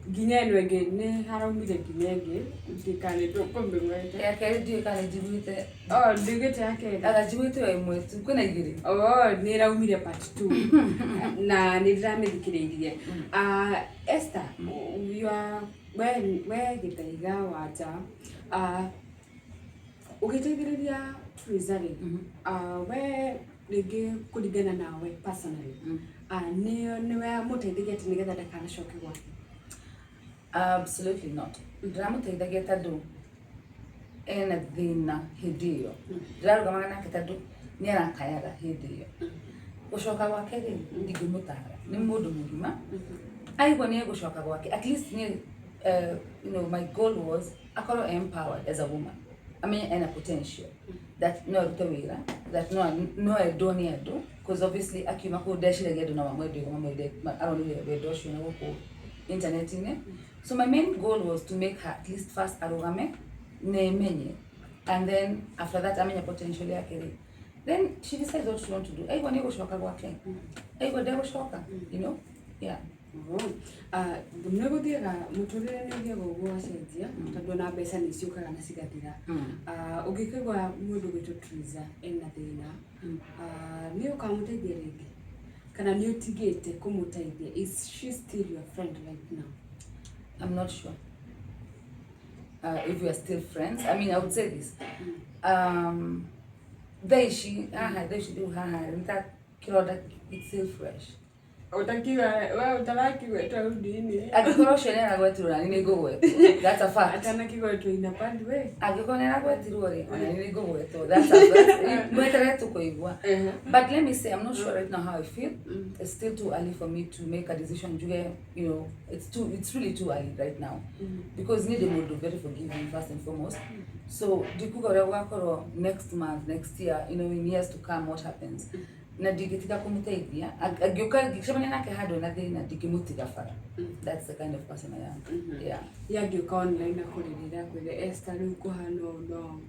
[SPEAKER 1] nginya ĩno ĩngĩ nĩ haraumire, nginya ĩngĩ ndikane ndũkũmĩgwete.
[SPEAKER 2] Ya kerĩ ndiũĩ kana nĩ njiguĩte.
[SPEAKER 1] Oh, ndigĩte ya kerĩ.
[SPEAKER 2] Anga njiguĩte o ĩmwe tu, kwĩna igĩrĩ.
[SPEAKER 1] Oh, nĩ ĩraumire part 2 na nĩ ndĩramĩthikĩrĩirie. Ah, Esther, you are we Gĩthaiga Wanja, ũgĩteithĩrĩria Triza rĩ, we rĩngĩ kũringana nawe personally, nĩwe mũteithagia atĩ nĩgetha ndakanacoke gwake?
[SPEAKER 2] Absolutely not. Ndĩramũteithagia tondũ ena thĩna hĩndĩ ĩyo, ndĩrarũgamaga nake tondũ nĩ arakayaga hĩndĩ ĩyo. Gũcoka gwake rĩ, ndingĩmũtara, nĩ mũndũ mũgima, aigua nĩ egũcoka gwake. At least nĩ my goal was akorwo empowered as a woman, amenye ena potential that no arute wĩra, that no endwo nĩ andũ, because obviously akiuma kũu ndeciragia andũ no mamwende ũguo mamwende, aronire wendo ũcio na gũkũ internet-inĩ. So my main goal was to make her at least first arũgame na emenye, and then after that amenye potential yake rĩ, then she decides what she want to do. Aigua nĩ gũcoka gwake, aigua ndegũcoka, yeah.
[SPEAKER 1] Oh. Ah, nĩ gũthiaga, mũtũrĩre nĩ ũthiaga ũguo wacenjia, tondũ ona mbeca nĩ ciũkaga na cigathira. Ah, ũngĩkĩgwa mũndũ gwĩtwo Triza ena thĩna, ah, nĩ ũkamũteithia rĩngĩ kana nĩ ũtigĩte kũmũteithia? Is she still your friend right now?
[SPEAKER 2] I'm not sure if we are still friends. I mean, I would say this. Thaa ici haha, thaa ici rĩu haha nĩ kĩronda, it's still fresh.
[SPEAKER 1] Ũtakiuga we ũtarakigwetwo audio-inĩ.
[SPEAKER 2] Angĩkorwo ũcio nĩ aragwetirwo, nani nĩ ngũgwetwo. That's a fact.
[SPEAKER 1] Atanakigwetwo in a bad way.
[SPEAKER 2] Angĩkorwo nĩ aragwetirwo rĩ, ona nĩ ngũgwetwo. That's a fact. Mweterere tũkũigua. But let me say, I'm not sure right now how I feel. It's still too early for me to make a decision. Njuge, it's really too early right now. Because need mũndũ very forgiving first and foremost. So ndikuga ũrĩa gũgakorwo next month, next year, in years to come, what happens. Na ndingĩtiga kũmũteithia. Angĩũka ngĩcemania nake handũ na thĩna, ndingĩmũtiga bara. That's the kind of person I am. Yeah.
[SPEAKER 1] Yangĩũka online akũrĩrĩra akwĩre, "Esther, rĩu kũhana ũũ," no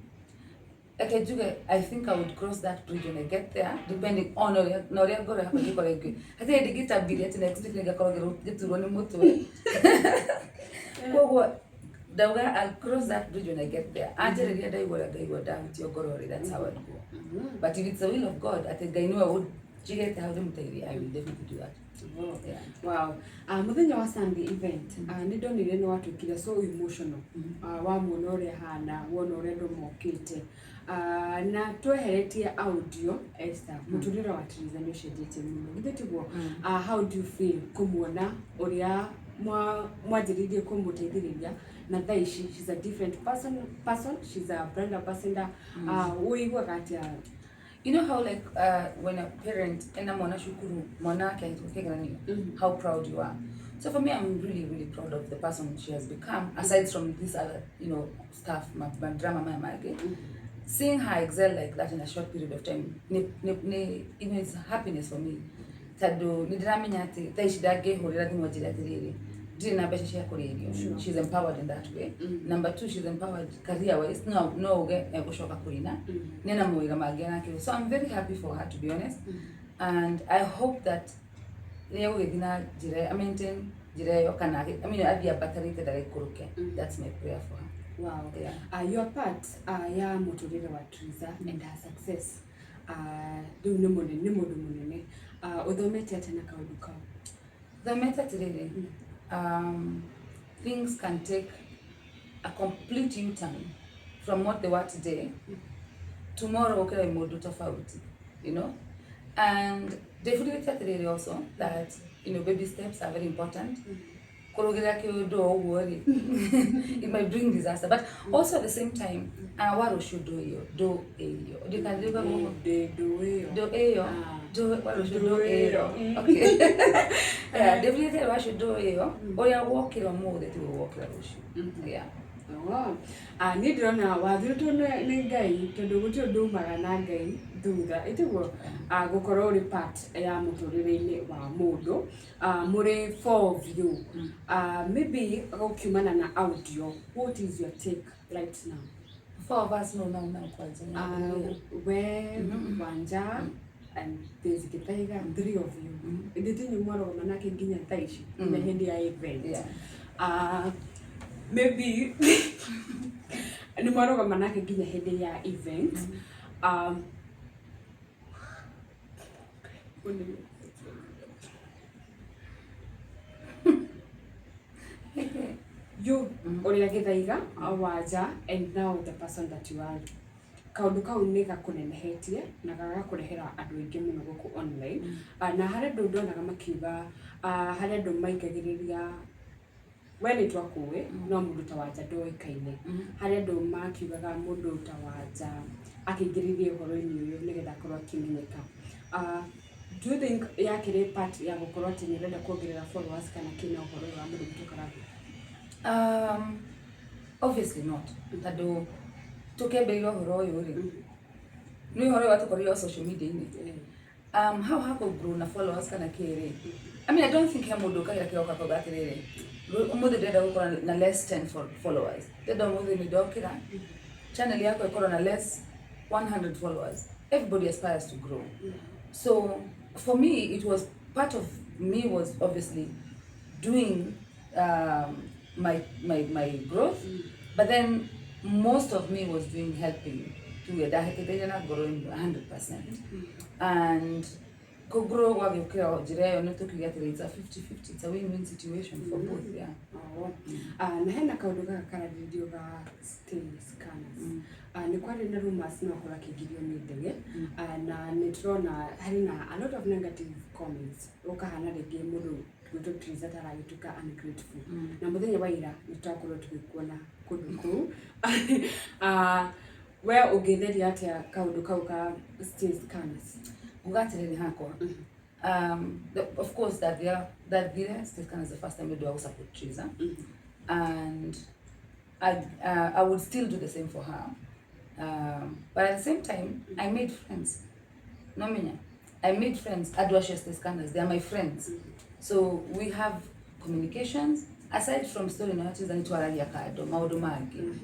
[SPEAKER 2] Reke njuge, I think I would cross that bridge when I get there, depending on ũrĩa na ũrĩa ngoro yakwa ĩngĩkorwo ĩngĩ. Hatirĩ ndingĩtambirie atĩ next week nĩngakorwo ngĩturwo nĩ mũtwe. Koguo ndauga I'll cross that bridge when I get there. Anjĩrĩria ndaigua ũrĩa ngaigua ndahutio ngoro rĩ, that's how I'd go. But if it's the will of God, atĩ Ngai nĩwe ũnjigĩte hau ndĩmũteithie, I will definitely do that. Yeah.
[SPEAKER 1] Wow. Mũthenya wa Sunday event, nĩ ndonire nĩ watuĩkire so emotional. Wamuona ũrĩa hana, wona ũrĩa andũ mokĩte. Na tweheretie audio, Esther, mũtũrĩre wa Triza nĩ ũcenjetie mũno. Githĩ tiguo? How do you feel kũmuona ũrĩa mwanjĩrĩirie kũmũteithĩrĩria na thaa ici she's a different person, she's a brand ambassador? Ũiguaga atĩa?
[SPEAKER 2] You know how, like, when a parent ena mwana cukuru, mwana wake ahĩtũka kĩgeranio, how proud you are. So for me, I'm really, really proud of the person she has become, aside from this other stuff, ma drama maya mangĩ. Seeing her excel like that in a short period of time ni it's happiness for me, tondũ nĩ ndĩramenya atĩ thaa ici ndangĩhũrĩra thimũ anjĩre atĩrĩrĩ, "Ndirĩ na mbeca cia kũrĩa irio." She's empowered in that way. Number two, she's empowered career wise. No uge egũcoka kũina nĩ na mawĩra mangĩ arakĩrwo. So I'm very happy for her, to be honest, and I hope that nĩ egũgĩthiĩ na njĩra, maintain njĩra ĩyo, kana I mean, athiĩ ambatarĩte ndagaikũrũke. That's my prayer for her.
[SPEAKER 1] Wow.
[SPEAKER 2] Yeah.
[SPEAKER 1] Your part ya mũtũrĩre wa Triza and her success, rĩu nĩ mũnene, nĩ mũndũ mũnene, ũthomete atĩa na kaũndũ kau?
[SPEAKER 2] Thomete atĩrĩrĩ, things can take a complete U-turn from what they were today. Tomorrow ũkĩra wĩ mũndũ tofauti, you know. And ndĩbundithĩtie atĩrĩrĩ also that baby steps are very important. Kũrũgĩrĩra kĩũndũ o ũguo rĩ, it might bring disaster, but also at the same time, wa rũciũ ndũĩyo ndũĩyo ndĩkandiuga
[SPEAKER 1] ndũĩyo.
[SPEAKER 2] Ndũĩyo. Wa rũciũ ndũĩyo. Okay, yeah, ndĩbundithĩtie wa rũciũ ndũĩyo, ũrĩa wokĩra ũmũthĩ tiguo wokĩra rũciũ, yeah.
[SPEAKER 1] Oh. Ah, niĩ ndĩrona wathirĩtwo nĩ Ngai, tondũ gũtirĩ ũndũ umaga na Ngai thutha ĩtiguo gũkorwo ũrĩ part ya mũtũrĩre-inĩ wa mũndũ. Mũrĩ four of you, maybe gũkiumana na audio, what is your take right now?
[SPEAKER 2] Four of us? No, kwanja.
[SPEAKER 1] We Wanja and there's Githaiga, three of you, ĩndĩ tinyu mwarũgama nake nginya thaa ici na hĩndĩ ya event. Maybe nĩ mwarũgama nake nginya hĩndĩ ya event. um, you ũrĩa Githaiga, Wanja, and now the person that you are, kaũndũ kau nĩ gakũnenehetie na gagakũrehera andũ aingĩ mũno gũkũ online. Na harĩ andũ ndonaga makiuga, harĩ andũ maingagĩrĩria, we nĩ twakũĩ, no mũndũ ta Wanja ndoĩkaine. Harĩ andũ makiugaga mũndũ ta Wanja akĩingĩrĩrie ũhoro-inĩ ũyũ nĩgetha akorwo akĩmenyeka. Do you think yakĩrĩ part ya gũkorwo atĩ nĩ ũrenda kuongerera followers kana kĩna ũhoro ũyũ wa mũndũ gwĩtwo Karangũ?
[SPEAKER 2] Obviously not, tondũ tũkĩambĩrĩria ũhoro ũyũ rĩ, nĩ ũhoro ũyũ watũkorire o social media-inĩ. How hakũ grow na followers kana kĩrĩ, I mean, I don't think he mũndũ ũkagĩra kĩroka akauga atĩrĩrĩ, ũmũthĩ ndĩrenda gũkorwo na less 10 followers, ndĩrenda ũmũthĩ nĩ ndokĩra channel yakwa ĩkorwo na less 100 followers. Everybody aspires to grow. So for me, it was part of me was obviously doing my growth, but then most of me was doing helping tuge ndahĩtĩte na ngoro 100%, and kũgrow gwagĩũkĩra njĩra ĩyo nĩ tũkiuga atĩrĩ, it's a 50-50, it's a win-win situation for both, yeah.
[SPEAKER 1] Oh. Na hena kaũndũ gaka kararĩrĩrio ga stay scanners. Nĩ kwarĩ na rumors no akorwo akĩingĩrio nĩ ndege. Na nĩ tũrona harĩ na a lot of negative comments, ũkahana rĩngĩ mũndũ gwĩtwo Triza taragĩtuĩka ungrateful. Na mũthenya wa ira nĩ twakorwo tũgĩkuona kũndũ kũu. We ũngĩtheria atĩa kaũndũ kau ka stay scanners?
[SPEAKER 2] Nguga atĩrĩrĩ hakwa, of course that there State Scan is the first time we do our support Triza, and I would still do the same for her, but at the same time I made friends, no menya I made friends andũ acio State Scanners, they are my friends, so we have communications aside from story na Triza, nĩ twaragia kando maũndũ mangĩ.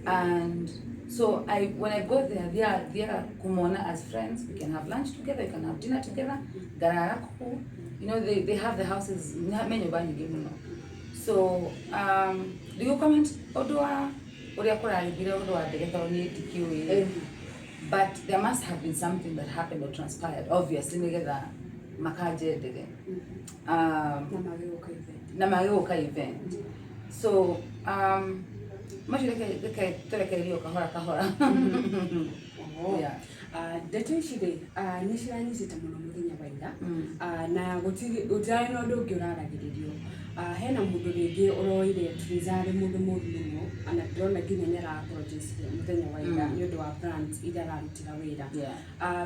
[SPEAKER 2] And so I when I go there, they are kumona as friends. We can have lunch together, we can have dinner together, ngarara kũu. They have the houses me nyũmba nyingĩ mũno. So do you comment ũndũ wa ũrĩa kũragĩthire ũndũ wa ndege, tondũ niĩ ndikĩũĩ, but there must have been something that happened or transpired, obviously, nĩgetha makanje ndege.
[SPEAKER 1] Na magĩũka event.
[SPEAKER 2] Na magĩũka event. So macio reke tũrekererio kahora kahora.
[SPEAKER 1] Oh.
[SPEAKER 2] Yeah.
[SPEAKER 1] Ndeto ici rĩ, nĩ ciranyitĩte mũno mũthenya wa ira. Na gũtirarĩ na ũndũ ũngĩ ũraragĩrĩrio. Hena mũndũ rĩngĩ ũroire Triza arĩ mũndũ mũru mũno, na ndĩrona nginya nĩ ara apologize mũthenya wa ira nĩ ũndũ wa brands iria ararutĩra wĩra.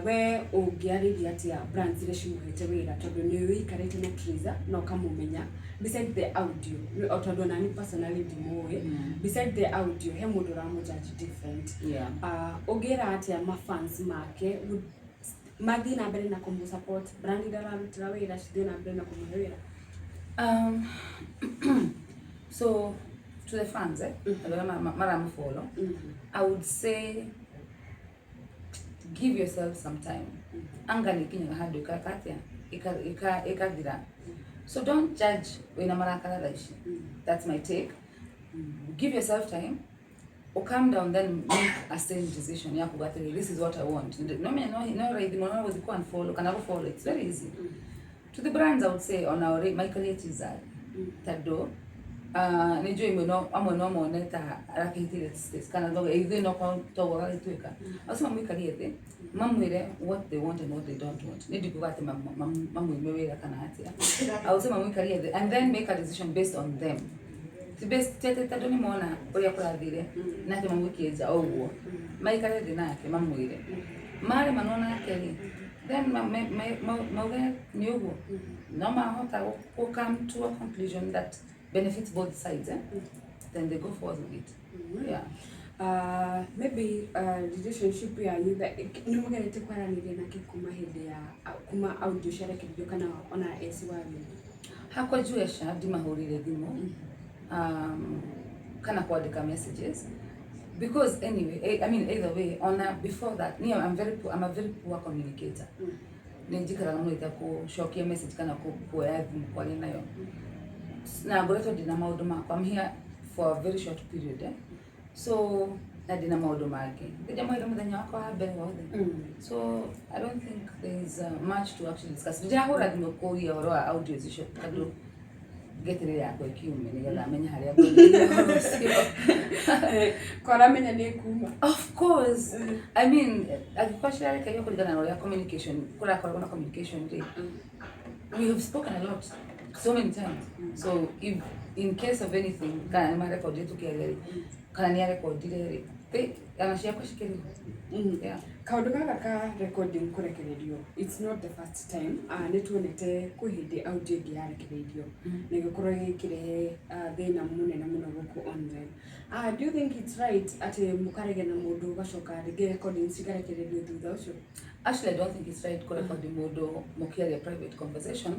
[SPEAKER 1] We ũngĩarĩria atĩa brands iria cimũhete wĩra, tondũ nĩ ũikarĩte na Triza na ũkamũmenya beside the audio, o tondũ onani personally ndimũĩ, beside the audio he mũndũ ũramũjudge different. Ũngĩra atĩa mafans make mathiĩ na mbere na kũmũ support, brand iria ararutĩra wĩra cithiĩ na mbere na kũmũhe wĩra?
[SPEAKER 2] So to the fans, eh, andũ arĩa maramufollow, I would say give yourself some time. Anga nĩ ikinyaga handũ ĩkaka atĩa, ĩkathira. So don't judge wĩna marakara thaa ici. That's my take. Give yourself time, or calm down, then make a sane decision ya kuga atĩrĩrĩ, this is what I want. No menya no raithi mũno gũthiĩ ku unfollow kana gũ follow, it's very easy. To the brands, I would say ona ũrĩ maikarie Triza, tondũ Nĩ njũĩ imwe no amwe no mone ta arakĩhĩtĩire space kana no ithuĩ no toguo gagĩtuĩka. Acio mamũikarie thĩ mamwĩre what they want and what they don't want. Nĩ ndikuga atĩ mamwĩme wĩra kana atĩa. I would say mamũikarie thĩ and then make a decision based on them. Ti based ti atĩ tondũ nĩ mona ũrĩa kũrathire nake mamũikie nja o ũguo. Maikare thĩ nake mamwĩre. Maremanwo nake rĩ, then mauge nĩ ũguo. No mahota gũ come to a conclusion that benefits both sides, eh? Then they go forward with it. Yeah.
[SPEAKER 1] Maybe relationship yanyu nĩ mũgerete kwaranĩria nake kuma hĩndĩ ya kuma audio ciarekererio kana ona eci wa wĩra?
[SPEAKER 2] Hakwa Juesha ndimahũrire thimũ kana kwandĩka messages because anyway, I mean, either way, ona before that me, I'm a very poor communicator. Nĩ njikaraga mũno itakũcokia message kana kuoya thimũ kwaria nayo, na ngoretwo ndĩna maũndũ makwa. I'm here for a very short period, eh? So na ndĩna maũndũ mangĩ ndĩndamwĩra mũthenya wakwa wa mbere wothe. So I don't think there is much to actually discuss. Ndĩrahũra thimũ kũria ũhoro wa audio icio tondũ ngeterere yakwa ĩkiume nĩgetha amenye harĩa ngũthiĩ ũhoro ũcio.
[SPEAKER 1] Kwaramenya nĩ kuma.
[SPEAKER 2] Of course. I mean, angĩkorwo cirarekererio kũringana na ũrĩa communication kũrakoragwo na communication rĩ, we have spoken a lot so many times. So if in case of anything kana nĩ marekondire tũkĩaria rĩ, kana nĩ arekondire rĩ, ona ciakwa cikĩrĩ ho. Yeah.
[SPEAKER 1] Kaũndũ gaka ka recording kũrekererio, it's not the first time. Nĩ tuonete kwĩ hĩndĩ audio ĩngĩ yarekereirio na ĩgĩkorwo ĩkĩrehe thĩna mũnene mũno gũkũ online. Do you think it's right atĩ mũkaregia na mũndũ ũgacoka rĩngĩ recording cikarekererio thutha ũcio?
[SPEAKER 2] Actually, I don't think it's right kũrekondi mũndũ mũkĩaria private conversation.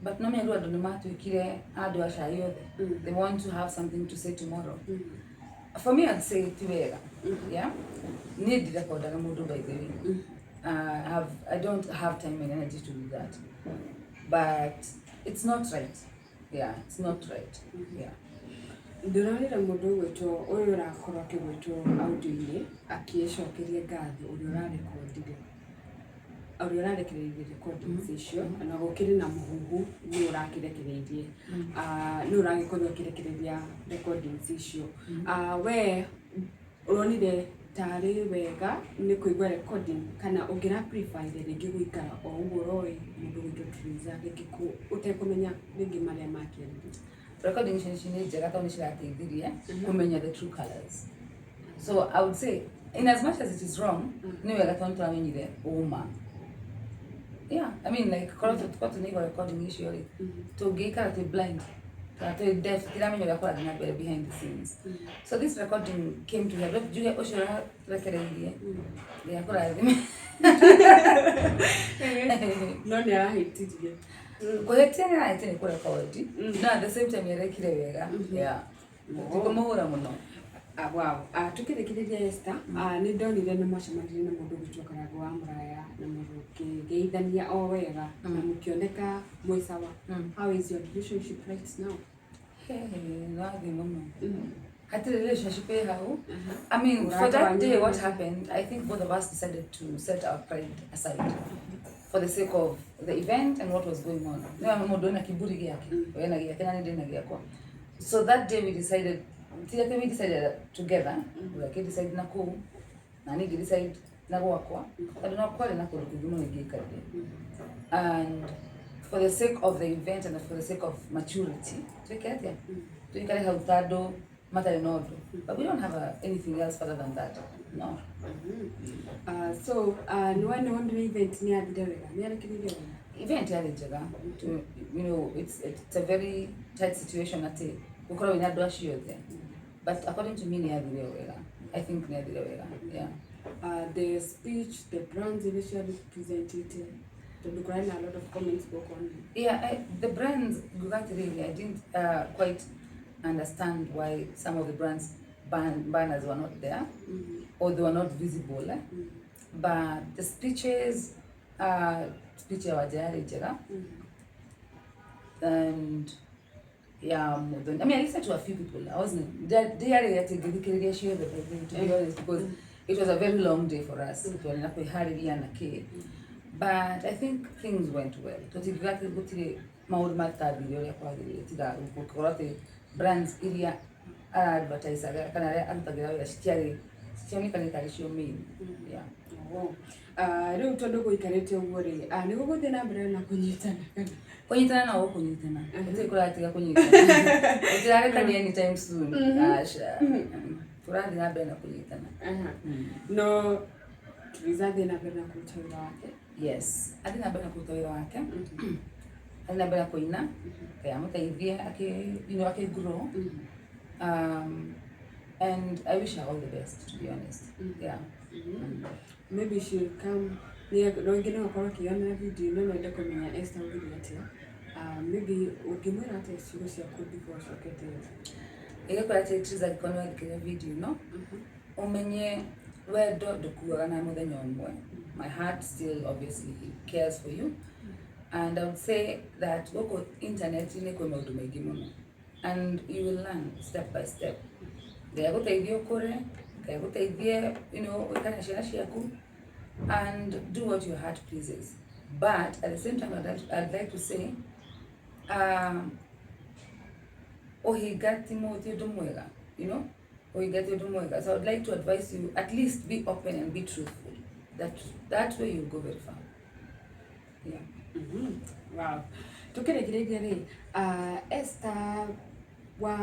[SPEAKER 2] But no menya rĩu andũ nĩ matuĩkire andũ a cai othe. They want to have something to say tomorrow. For me, I'd say ti wega. Yeah, niĩ ndirekondaga mũndũ, by the way. I don't have time and energy to do that, but it's not right. Yeah, it's not right. Yeah.
[SPEAKER 1] Ndĩronire mũndũ ũgwĩtwo ũyũ ũrakorwo akĩgwĩtwo audio-inĩ akĩcokeria ngatho ũrĩa ũrarekondire, ũrĩa ũrarekereirie recordings icio, na gũkĩrĩ na mũhuhu nĩ ũrakĩrekereirie. Nĩ ũragĩkorwo ũkĩrekereria recordings icio. We ũronire tarĩ wega nĩ kũigua recording kana ũngĩra prefer rĩngĩ gũikara o ũguo ũroĩ mũndũ ũgwĩtwo Teresa rĩngĩ ũtekũmenya rĩngĩ marĩa makĩarĩrio?
[SPEAKER 2] Recording icio nĩ njega tondũ nĩ cirateithirie kũmenya the true colors. So I would say in as much as it is wrong, nĩ wega tondũ tũramenyire ũma. Yeah, I mean, like, korwo korwo tũnaigua recording icio rĩ, tũngĩikara twĩ blind kana twĩ deaf, tiramenya ũrĩa kũrathiĩ na mbere behind the scenes. So this recording came to help. Njuge ũcio ũrarekereirie nginya kũrathime.
[SPEAKER 1] No nĩ arahĩtirie.
[SPEAKER 2] Kũhĩtia nĩ arahĩtia nĩ kũrekondi, no at the same time nĩ arekire wega. Yeah, tikũmũhũra mũno.
[SPEAKER 1] Wow. Tukĩrĩkĩrĩria, Esther, nĩ ndonire nĩ mwacemanirie na mũndũ ũgwĩtwo Karangũ wa Mũraya na mũkĩgeithania o wega na mũkĩoneka mwĩ sawa. How is your relationship right now?
[SPEAKER 2] Nathiĩ mũno, hatirĩ relationship ĩ hau. I mean, for that day, what happened, I think both of us decided to set our pride aside for the sake of the event and what was going on. Nĩ mũndũ ena kiburi gĩake, we ena gĩake na niĩ ndĩna gĩakwa. So that day we decided, ti atĩ we decided together, we akĩ-decide na kũu na niĩ ngĩ-decide na gwakwa, tondũ no kwarĩ na kũndũ kũingĩ mũno ingĩikarire. And for the sake of the event and for the sake of maturity, twĩke atĩa? Tuikare hau ta andũ matarĩ na ũndũ. But we don't have anything else further than that. No.
[SPEAKER 1] So nĩ wonire event nĩ yathire wega, nĩ yarekereirio wega?
[SPEAKER 2] Event yarĩ njega. To, you know, it's a very tight situation atĩ gũkorwo wĩna andũ acio othe. But according to me, nĩ yathire wega. I think nĩ yathire wega. Yeah.
[SPEAKER 1] The speech, the brands iria ciarepresented, tondũ kũrarĩ na a lot of comments gũkũ online.
[SPEAKER 2] Yeah, the brands, nguga atĩrĩrĩ, I didn't quite understand why some of the brands banners were not there or they were not visible. Eh? But the speeches, speech ya Wanja yarĩ njega and yeah, Muthoni. I mean, I listened to a few people. I wasn't ndiarĩ atĩ ngĩthikĩrĩria ciothe, by the way, to be honest, because it was a very long day for us. Twarĩ na kwĩharĩria na kĩ. But I think things went well. Tũtingiuga atĩ gũtirĩ maũndũ matathire ũrĩa kwagĩrĩire, tiga gũkorwo atĩ Brands iria ara-advertisaga kana arĩa arutagĩra wĩra citiarĩ, citionekanĩte tarĩ cio main, yeah.
[SPEAKER 1] Oh. Rĩu tondũ gũikarĩte ũguo rĩ, nĩ gũgũthiĩ na mbere na kũnyitana kana?
[SPEAKER 2] Kũnyitana no gũkũnyitana, gũtirĩ kũratiga kũnyitana, gũtirarekania anytime soon, aca. Tũrathiĩ na mbere na kũnyitana.
[SPEAKER 1] No Triza athiĩ na mbere na kũruta wĩra wake?
[SPEAKER 2] Yes, athiĩ na mbere na kũruta wĩra wake, athiĩ na mbere na kũina, Ngai amũteithie akĩ you know akĩ grow. And I wish her all the best, to be honest, yeah.
[SPEAKER 1] Maybe she'll come, rĩngĩ no akorwo akĩonera video ĩno no ende kũmenya Esther augire atĩa. Maybe ũngĩmwĩra atĩa ciugo ciaku before ũcokete?
[SPEAKER 2] Ĩgĩkora atĩ Triza, angĩkorwo nĩ wathikĩrĩria video ĩno, ũmenye wendo ndũkuaga na mũthenya ũmwe. My heart still obviously cares for you, and I would say that gũkũ internet-inĩ kwĩ maũndũ maingĩ mũno, and you will learn step by step. Ngai agũteithie ũkũre, Ngai agũteithie ũikare na ciana ciaku and do what your heart pleases. But at the same time, I'd like to say, ũhinga ti ũndũ mwega, ũhinga ti ũndũ mwega. So I'd like to advise you, at least be open and be truthful. That way you'll go very far, yeah.
[SPEAKER 1] Wow. Tukĩrĩkĩrĩria rĩ, Esther wa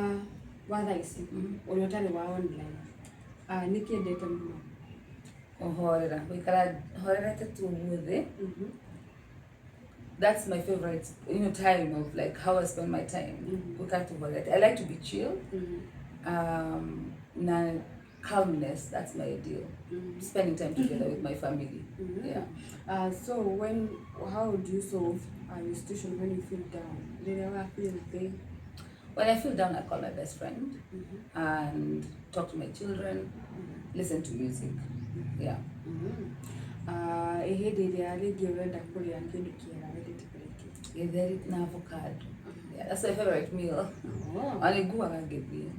[SPEAKER 1] thaa ici ũrĩa ũtarĩ wa online, nĩ kĩendete mũno?
[SPEAKER 2] Kũhorera, gũikara horerete tu ũguo thĩ. That's my favorite time of like how I spend my time. Gũikara tu horerete. I like to be chill, na calmness, that's my ideal. Spending time together with my family, yeah.
[SPEAKER 1] So when how do you solve your situation when you feel down? Rĩrĩa wa feel thĩ?
[SPEAKER 2] When I feel down, I call my best friend and talk to my children, listen to music, yeah.
[SPEAKER 1] Ĩ hĩndĩ ĩrĩa rĩngĩ ũrenda kũrĩa kĩndũ kĩega, wendete kũrĩa kĩ?
[SPEAKER 2] Gĩtheri na avocado, yeah, that's my favorite meal. Ona nguaga ngĩthiĩ.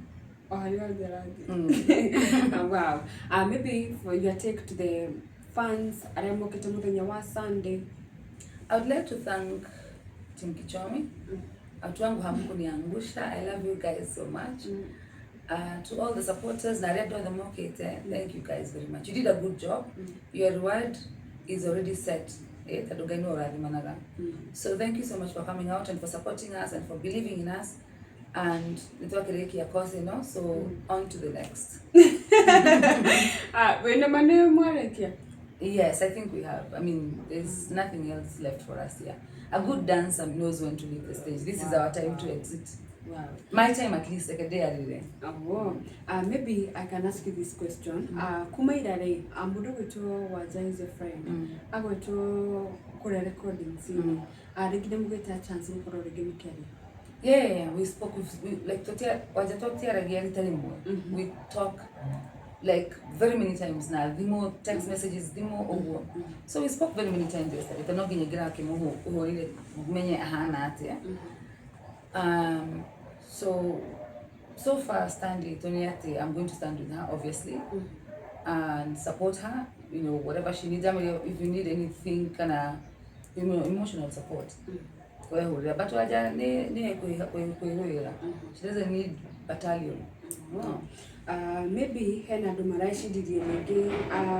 [SPEAKER 1] Oh, harĩa hothe ũrathiĩ. Wow. Maybe for your take to the fans arĩa mokĩte mũthenya wa Sunday.
[SPEAKER 2] I would like to thank Team Kichomi. Watu wangu, hamkuniangusha. I love you guys so much. To all the supporters na arĩa andũ othe mokĩte, thank you guys very much. You did a good job. Your reward is already set. Eh, tondũ Ngai nĩwe ũrathimanaga. So thank you so much for coming out and for supporting us and for believing in us. And nĩtwakĩrĩkia course ĩno, so on to the next.
[SPEAKER 1] Wĩna ma nĩ mwarĩkia?
[SPEAKER 2] Yes, I think we have. I mean, there's nothing else left for us here. A good dancer knows when to leave the stage. This is our time to exit. My time at least, like a day arire.
[SPEAKER 1] Oh, maybe I can ask you this question. Kuma ira rĩ, mũndũ gwĩtwo Wanja is your friend, agwĩtwo kũrĩa recordings -inĩ, rĩngĩ nĩ mũgĩte chance gũkorwo rĩngĩ mũkĩaria?
[SPEAKER 2] Yeah, we spoke with, we, like totia Wanja totiaragia rita rimwe. We talk like very many times na thimũ, text messages, thimũ ũguo. So we spoke very many times yesterday. Tondũ no nginya ngĩrakĩmũhũrire menye ahana atĩa. So far stand itũ nĩ atĩ I'm going to stand with her, obviously, and support her, whatever she needs. I mean, if you need anything kana emotional support, kwehũrĩra. But Wanja nĩ kwĩrũĩra. She doesn't need battalion.
[SPEAKER 1] Oh. Maybe hena andũ mareciririe rĩngĩ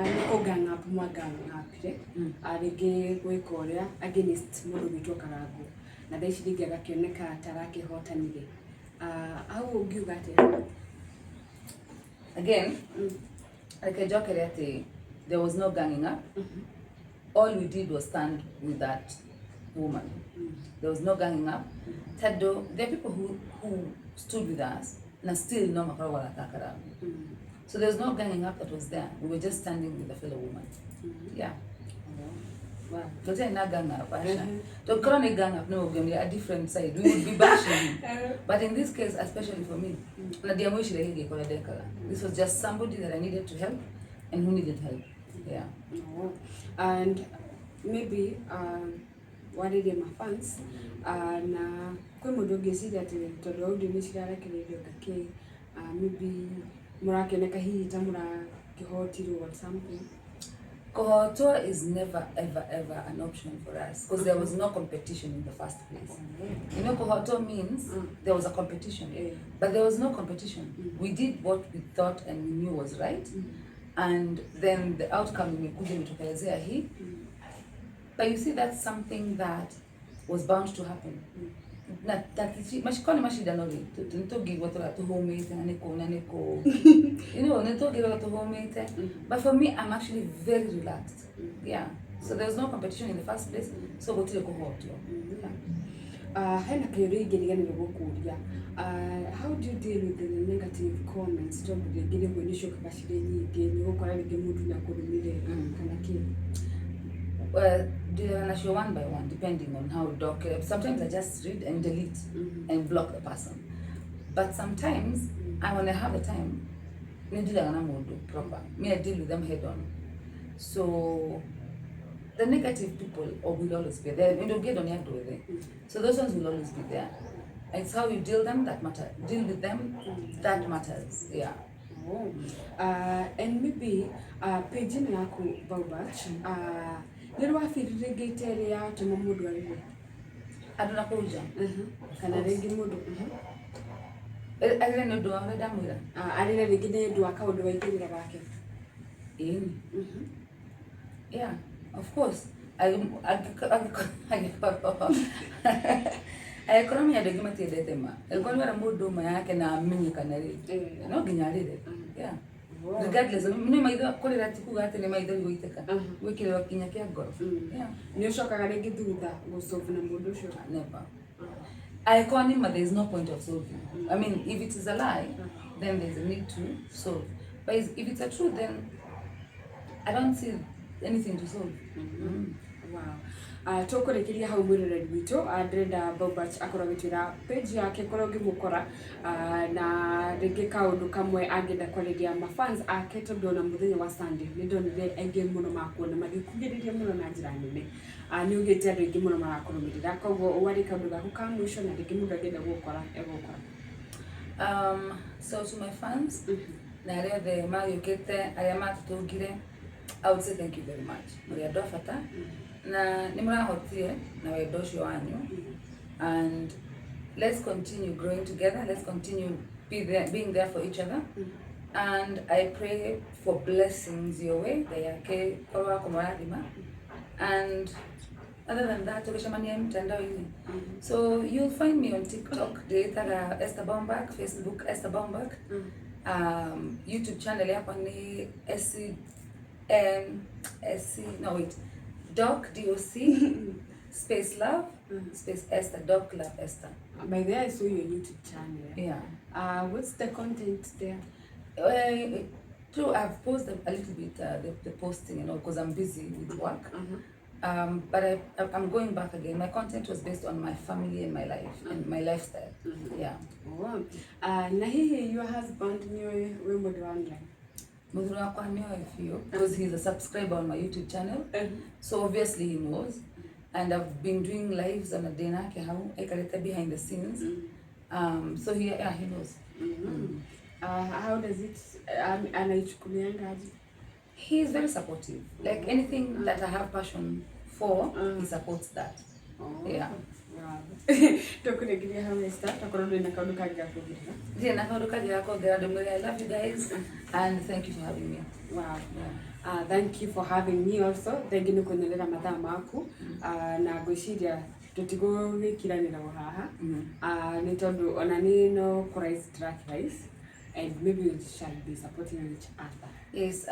[SPEAKER 1] nĩ kũ gang up mwangang'apire, rĩngĩ gwĩka ũrĩa against mũndũ gwĩtwo Karangũ, na thaa ici rĩngĩ agakĩoneka ta arakĩhotanire. Hau ũngiuga atĩa?
[SPEAKER 2] Again, reke njokere atĩ there was no ganging up. All we did was stand with that woman. There was no ganging up. Tondũ there are people who stood with us na still no makoragwo arata a Karangũ. So there was no ganging up that was there. We were just standing with a fellow woman. Yeah. Tũtiarĩ na gang up, aca. Tũngĩkorwo nĩ gang up, no ũngĩonire a different side. We would be bashing him. But in this case, especially for me, na ndiamwĩciragia ngĩka ũrĩa ndekaga. This was just somebody that I needed to help and who needed help. Yeah.
[SPEAKER 1] Oh. And maybe warĩrie ma fans, na kwĩ mũndũ ũngĩciria atĩ tondũ audio nĩ cirarekererio ngakĩ, maybe mũrakĩoneka hihi ta mũrakĩhotirwo or something.
[SPEAKER 2] Kũhotwo is never ever ever an option for us because there was no competition in the first place. Kũhotwo means there was a competition, but there was no competition. We did what we thought and we knew was right, and then the outcome imekuja, imetokelezea hii. But you see, that's something that was bound to happen. Na mashikoni mashindano rĩ, nĩtũngĩigua tũra tũhũmĩte na nĩkũ na nĩkũ, nĩtũngĩigua tũhũmĩte, but for me, I'm actually very relaxed. Yeah, so there was no competition in the first place, so gũtirĩ kũhotwo. Yeah.
[SPEAKER 1] Hena kĩũria ingĩriganĩrwo gũkũria. How do you deal with the negative comments, tondũ rĩngĩ rĩmwe nĩ ciũkaga cirĩ nyingĩ, nĩ ũgũkora rĩngĩ mũndũ nĩ akũrumire kana kĩ?
[SPEAKER 2] Deal nacio one by one, depending on how dark. Sometimes I just read and delete and block the person, but sometimes I, when I have the time, nĩ na mũndũ proper. Me, I deal with them head on. So the negative people or will always be there. You don't get on your there, so those ones will always be there. It's how you deal them that matter deal with them that matters, yeah.
[SPEAKER 1] Oh. And maybe page ĩno yaku Baubach, nĩ rĩ wabirire rĩngĩ ta ĩrĩa yatũma mũndũ arĩre?
[SPEAKER 2] Andũ na kũu nja?
[SPEAKER 1] Kana rĩngĩ mũndũ
[SPEAKER 2] Arĩre nĩ ũndũ wa ũrĩa ndamwĩra?
[SPEAKER 1] Arĩre rĩngĩ nĩ ũndũ wa kaũndũ waigĩrĩra gake.
[SPEAKER 2] Ĩni, yeah, of course. Angĩkorwo menya andũ aingĩ matiendete ma, angĩkorwo nĩ wera mũndũ ma yake na amenyekane rĩ, no nginya arĩre, yeah. Regardless, nĩ maitho kũrĩra ti kuga atĩ nĩ maithori gũitĩka, gwĩkĩrĩrwo kinya kĩa ngoro. Yeah.
[SPEAKER 1] Nĩ ũcokaga rĩngĩ thutha gũsolve na mũndũ ũcio?
[SPEAKER 2] Never. Angĩkorwo nĩ ma, there is no point of solving. I mean, if it is a lie, then there's a need to solve, but if it's a truth, then I don't see anything to solve.
[SPEAKER 1] Wow. Tũkũrĩkĩria hau, mwĩroreri witũ. Ndĩrenda Baubach akorwo agĩtwĩra page yake kũrĩa ũngĩmũkora, na rĩngĩ kaũndũ kamwe angĩenda kwarĩria mafans ake, tondũ ona mũthenya wa Sunday nĩ ndonire aingĩ mũno makuona magĩkugĩrĩria mũno na njĩra nene. Nĩ ugĩte andũ aingĩ mũno marakũrũmĩrĩra, koguo warĩ kaũndũ gaku ka mũico na rĩngĩ mũndũ angĩenda gũgũkora egũkora.
[SPEAKER 2] So to my fans na arĩa othe magĩũkĩte, arĩa matũtũngire, I would say thank you very much. Mũrĩ andũ a bata na nĩ mũrahotire na wendo ũcio wanyu, and let's continue growing together. Let's continue being there for each other, and I pray for blessings your way. Ngai yake korwo wa kũmũrathima. And other than that, tũgĩcemania mtandao-inĩ. So you'll find me on TikTok ndĩĩtaga Esther Baumbach, Facebook Esther Baumbach, YouTube channel yakwa nĩ SC SC, no wait, Doc DOC space love space Esther, Doc Love Esther.
[SPEAKER 1] By the way, I saw your YouTube channel.
[SPEAKER 2] Yeah.
[SPEAKER 1] What's the content there?
[SPEAKER 2] True, I've posted a little bit, the posting and all, because I'm busy with work. But I'm going back again. My content was based on my family and my life and my lifestyle. Yeah.
[SPEAKER 1] Oh. Na hihi your husband nĩoĩ wĩ mũndũ wa online?
[SPEAKER 2] Mũthuri wakwa nĩoĩ biũ because he's a subscriber on my YouTube channel. So obviously he knows. And I've been doing lives on a day nake hau aikarĩte behind the scenes. So he, yeah, he knows.
[SPEAKER 1] How does it anaichukulianga aje?
[SPEAKER 2] He is very supportive. Like anything that I have passion for, he supports that.
[SPEAKER 1] Oh.
[SPEAKER 2] Yeah.
[SPEAKER 1] Wow. Tũkũrĩkĩria hau, Esther, tokorwo ndũrĩ na kaũndũ kangĩ ga kuongerera.
[SPEAKER 2] Ndirĩ na kaũndũ kangĩ ga kuongerera. Ndĩmwĩre I love you guys and thank you for having me.
[SPEAKER 1] Wow.
[SPEAKER 2] Yeah.
[SPEAKER 1] Thank you for having me also. Thank you nĩ kunyonera mathaa maku. Na ngwĩciria tũtigũgĩkiranĩra o haha. Nĩ tondũ ona niĩ no kũrace ndĩrakĩrace, and maybe we shall be supporting each other.
[SPEAKER 2] Yes,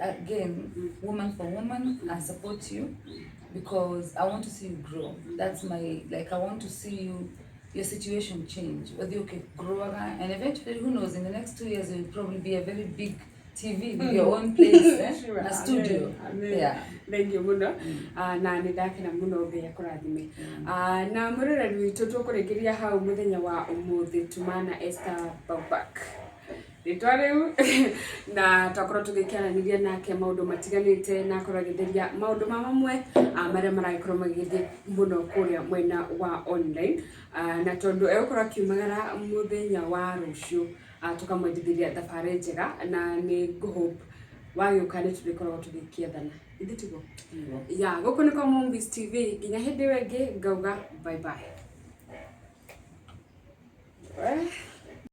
[SPEAKER 2] again, woman for woman, I support you because I want to see you grow. That's my, like, I want to see you, your situation change. Whether you can grow and eventually, who knows, in the next 2 years, you'll probably be a very big TV with your own place, eh?
[SPEAKER 1] Sure.
[SPEAKER 2] A studio.
[SPEAKER 1] Amen.
[SPEAKER 2] Yeah.
[SPEAKER 1] Thank you mũno. Na nĩ ndakena mũno, Ngai akũrathime. Na mwĩroreri witũ, tũkũrĩkĩria hau mũthenya wa ũmũthĩ tumana Esther Baubach rĩtwa rĩu, na twakorwo tũgĩkĩaranĩria nake maũndũ matiganĩte, na akorwo agĩtheria maũndũ ma mamwe marĩa maragĩkorwo magĩgĩthiĩ mũno kũrĩa mwena wa online. Na tondũ egũkorwo akiumagara mũthenya wa rũciũ, tũkamwendithĩria thabarĩ njega, na nĩ ngũhope Wagĩũka nĩ tũrĩkoragwo tũgĩkĩethana ithe tiguo?
[SPEAKER 2] Nĩguo.
[SPEAKER 1] Ya gũkũ nĩ kwa Mombis TV, nginya hĩndĩ ĩyo ĩngĩ ngauga bye bye.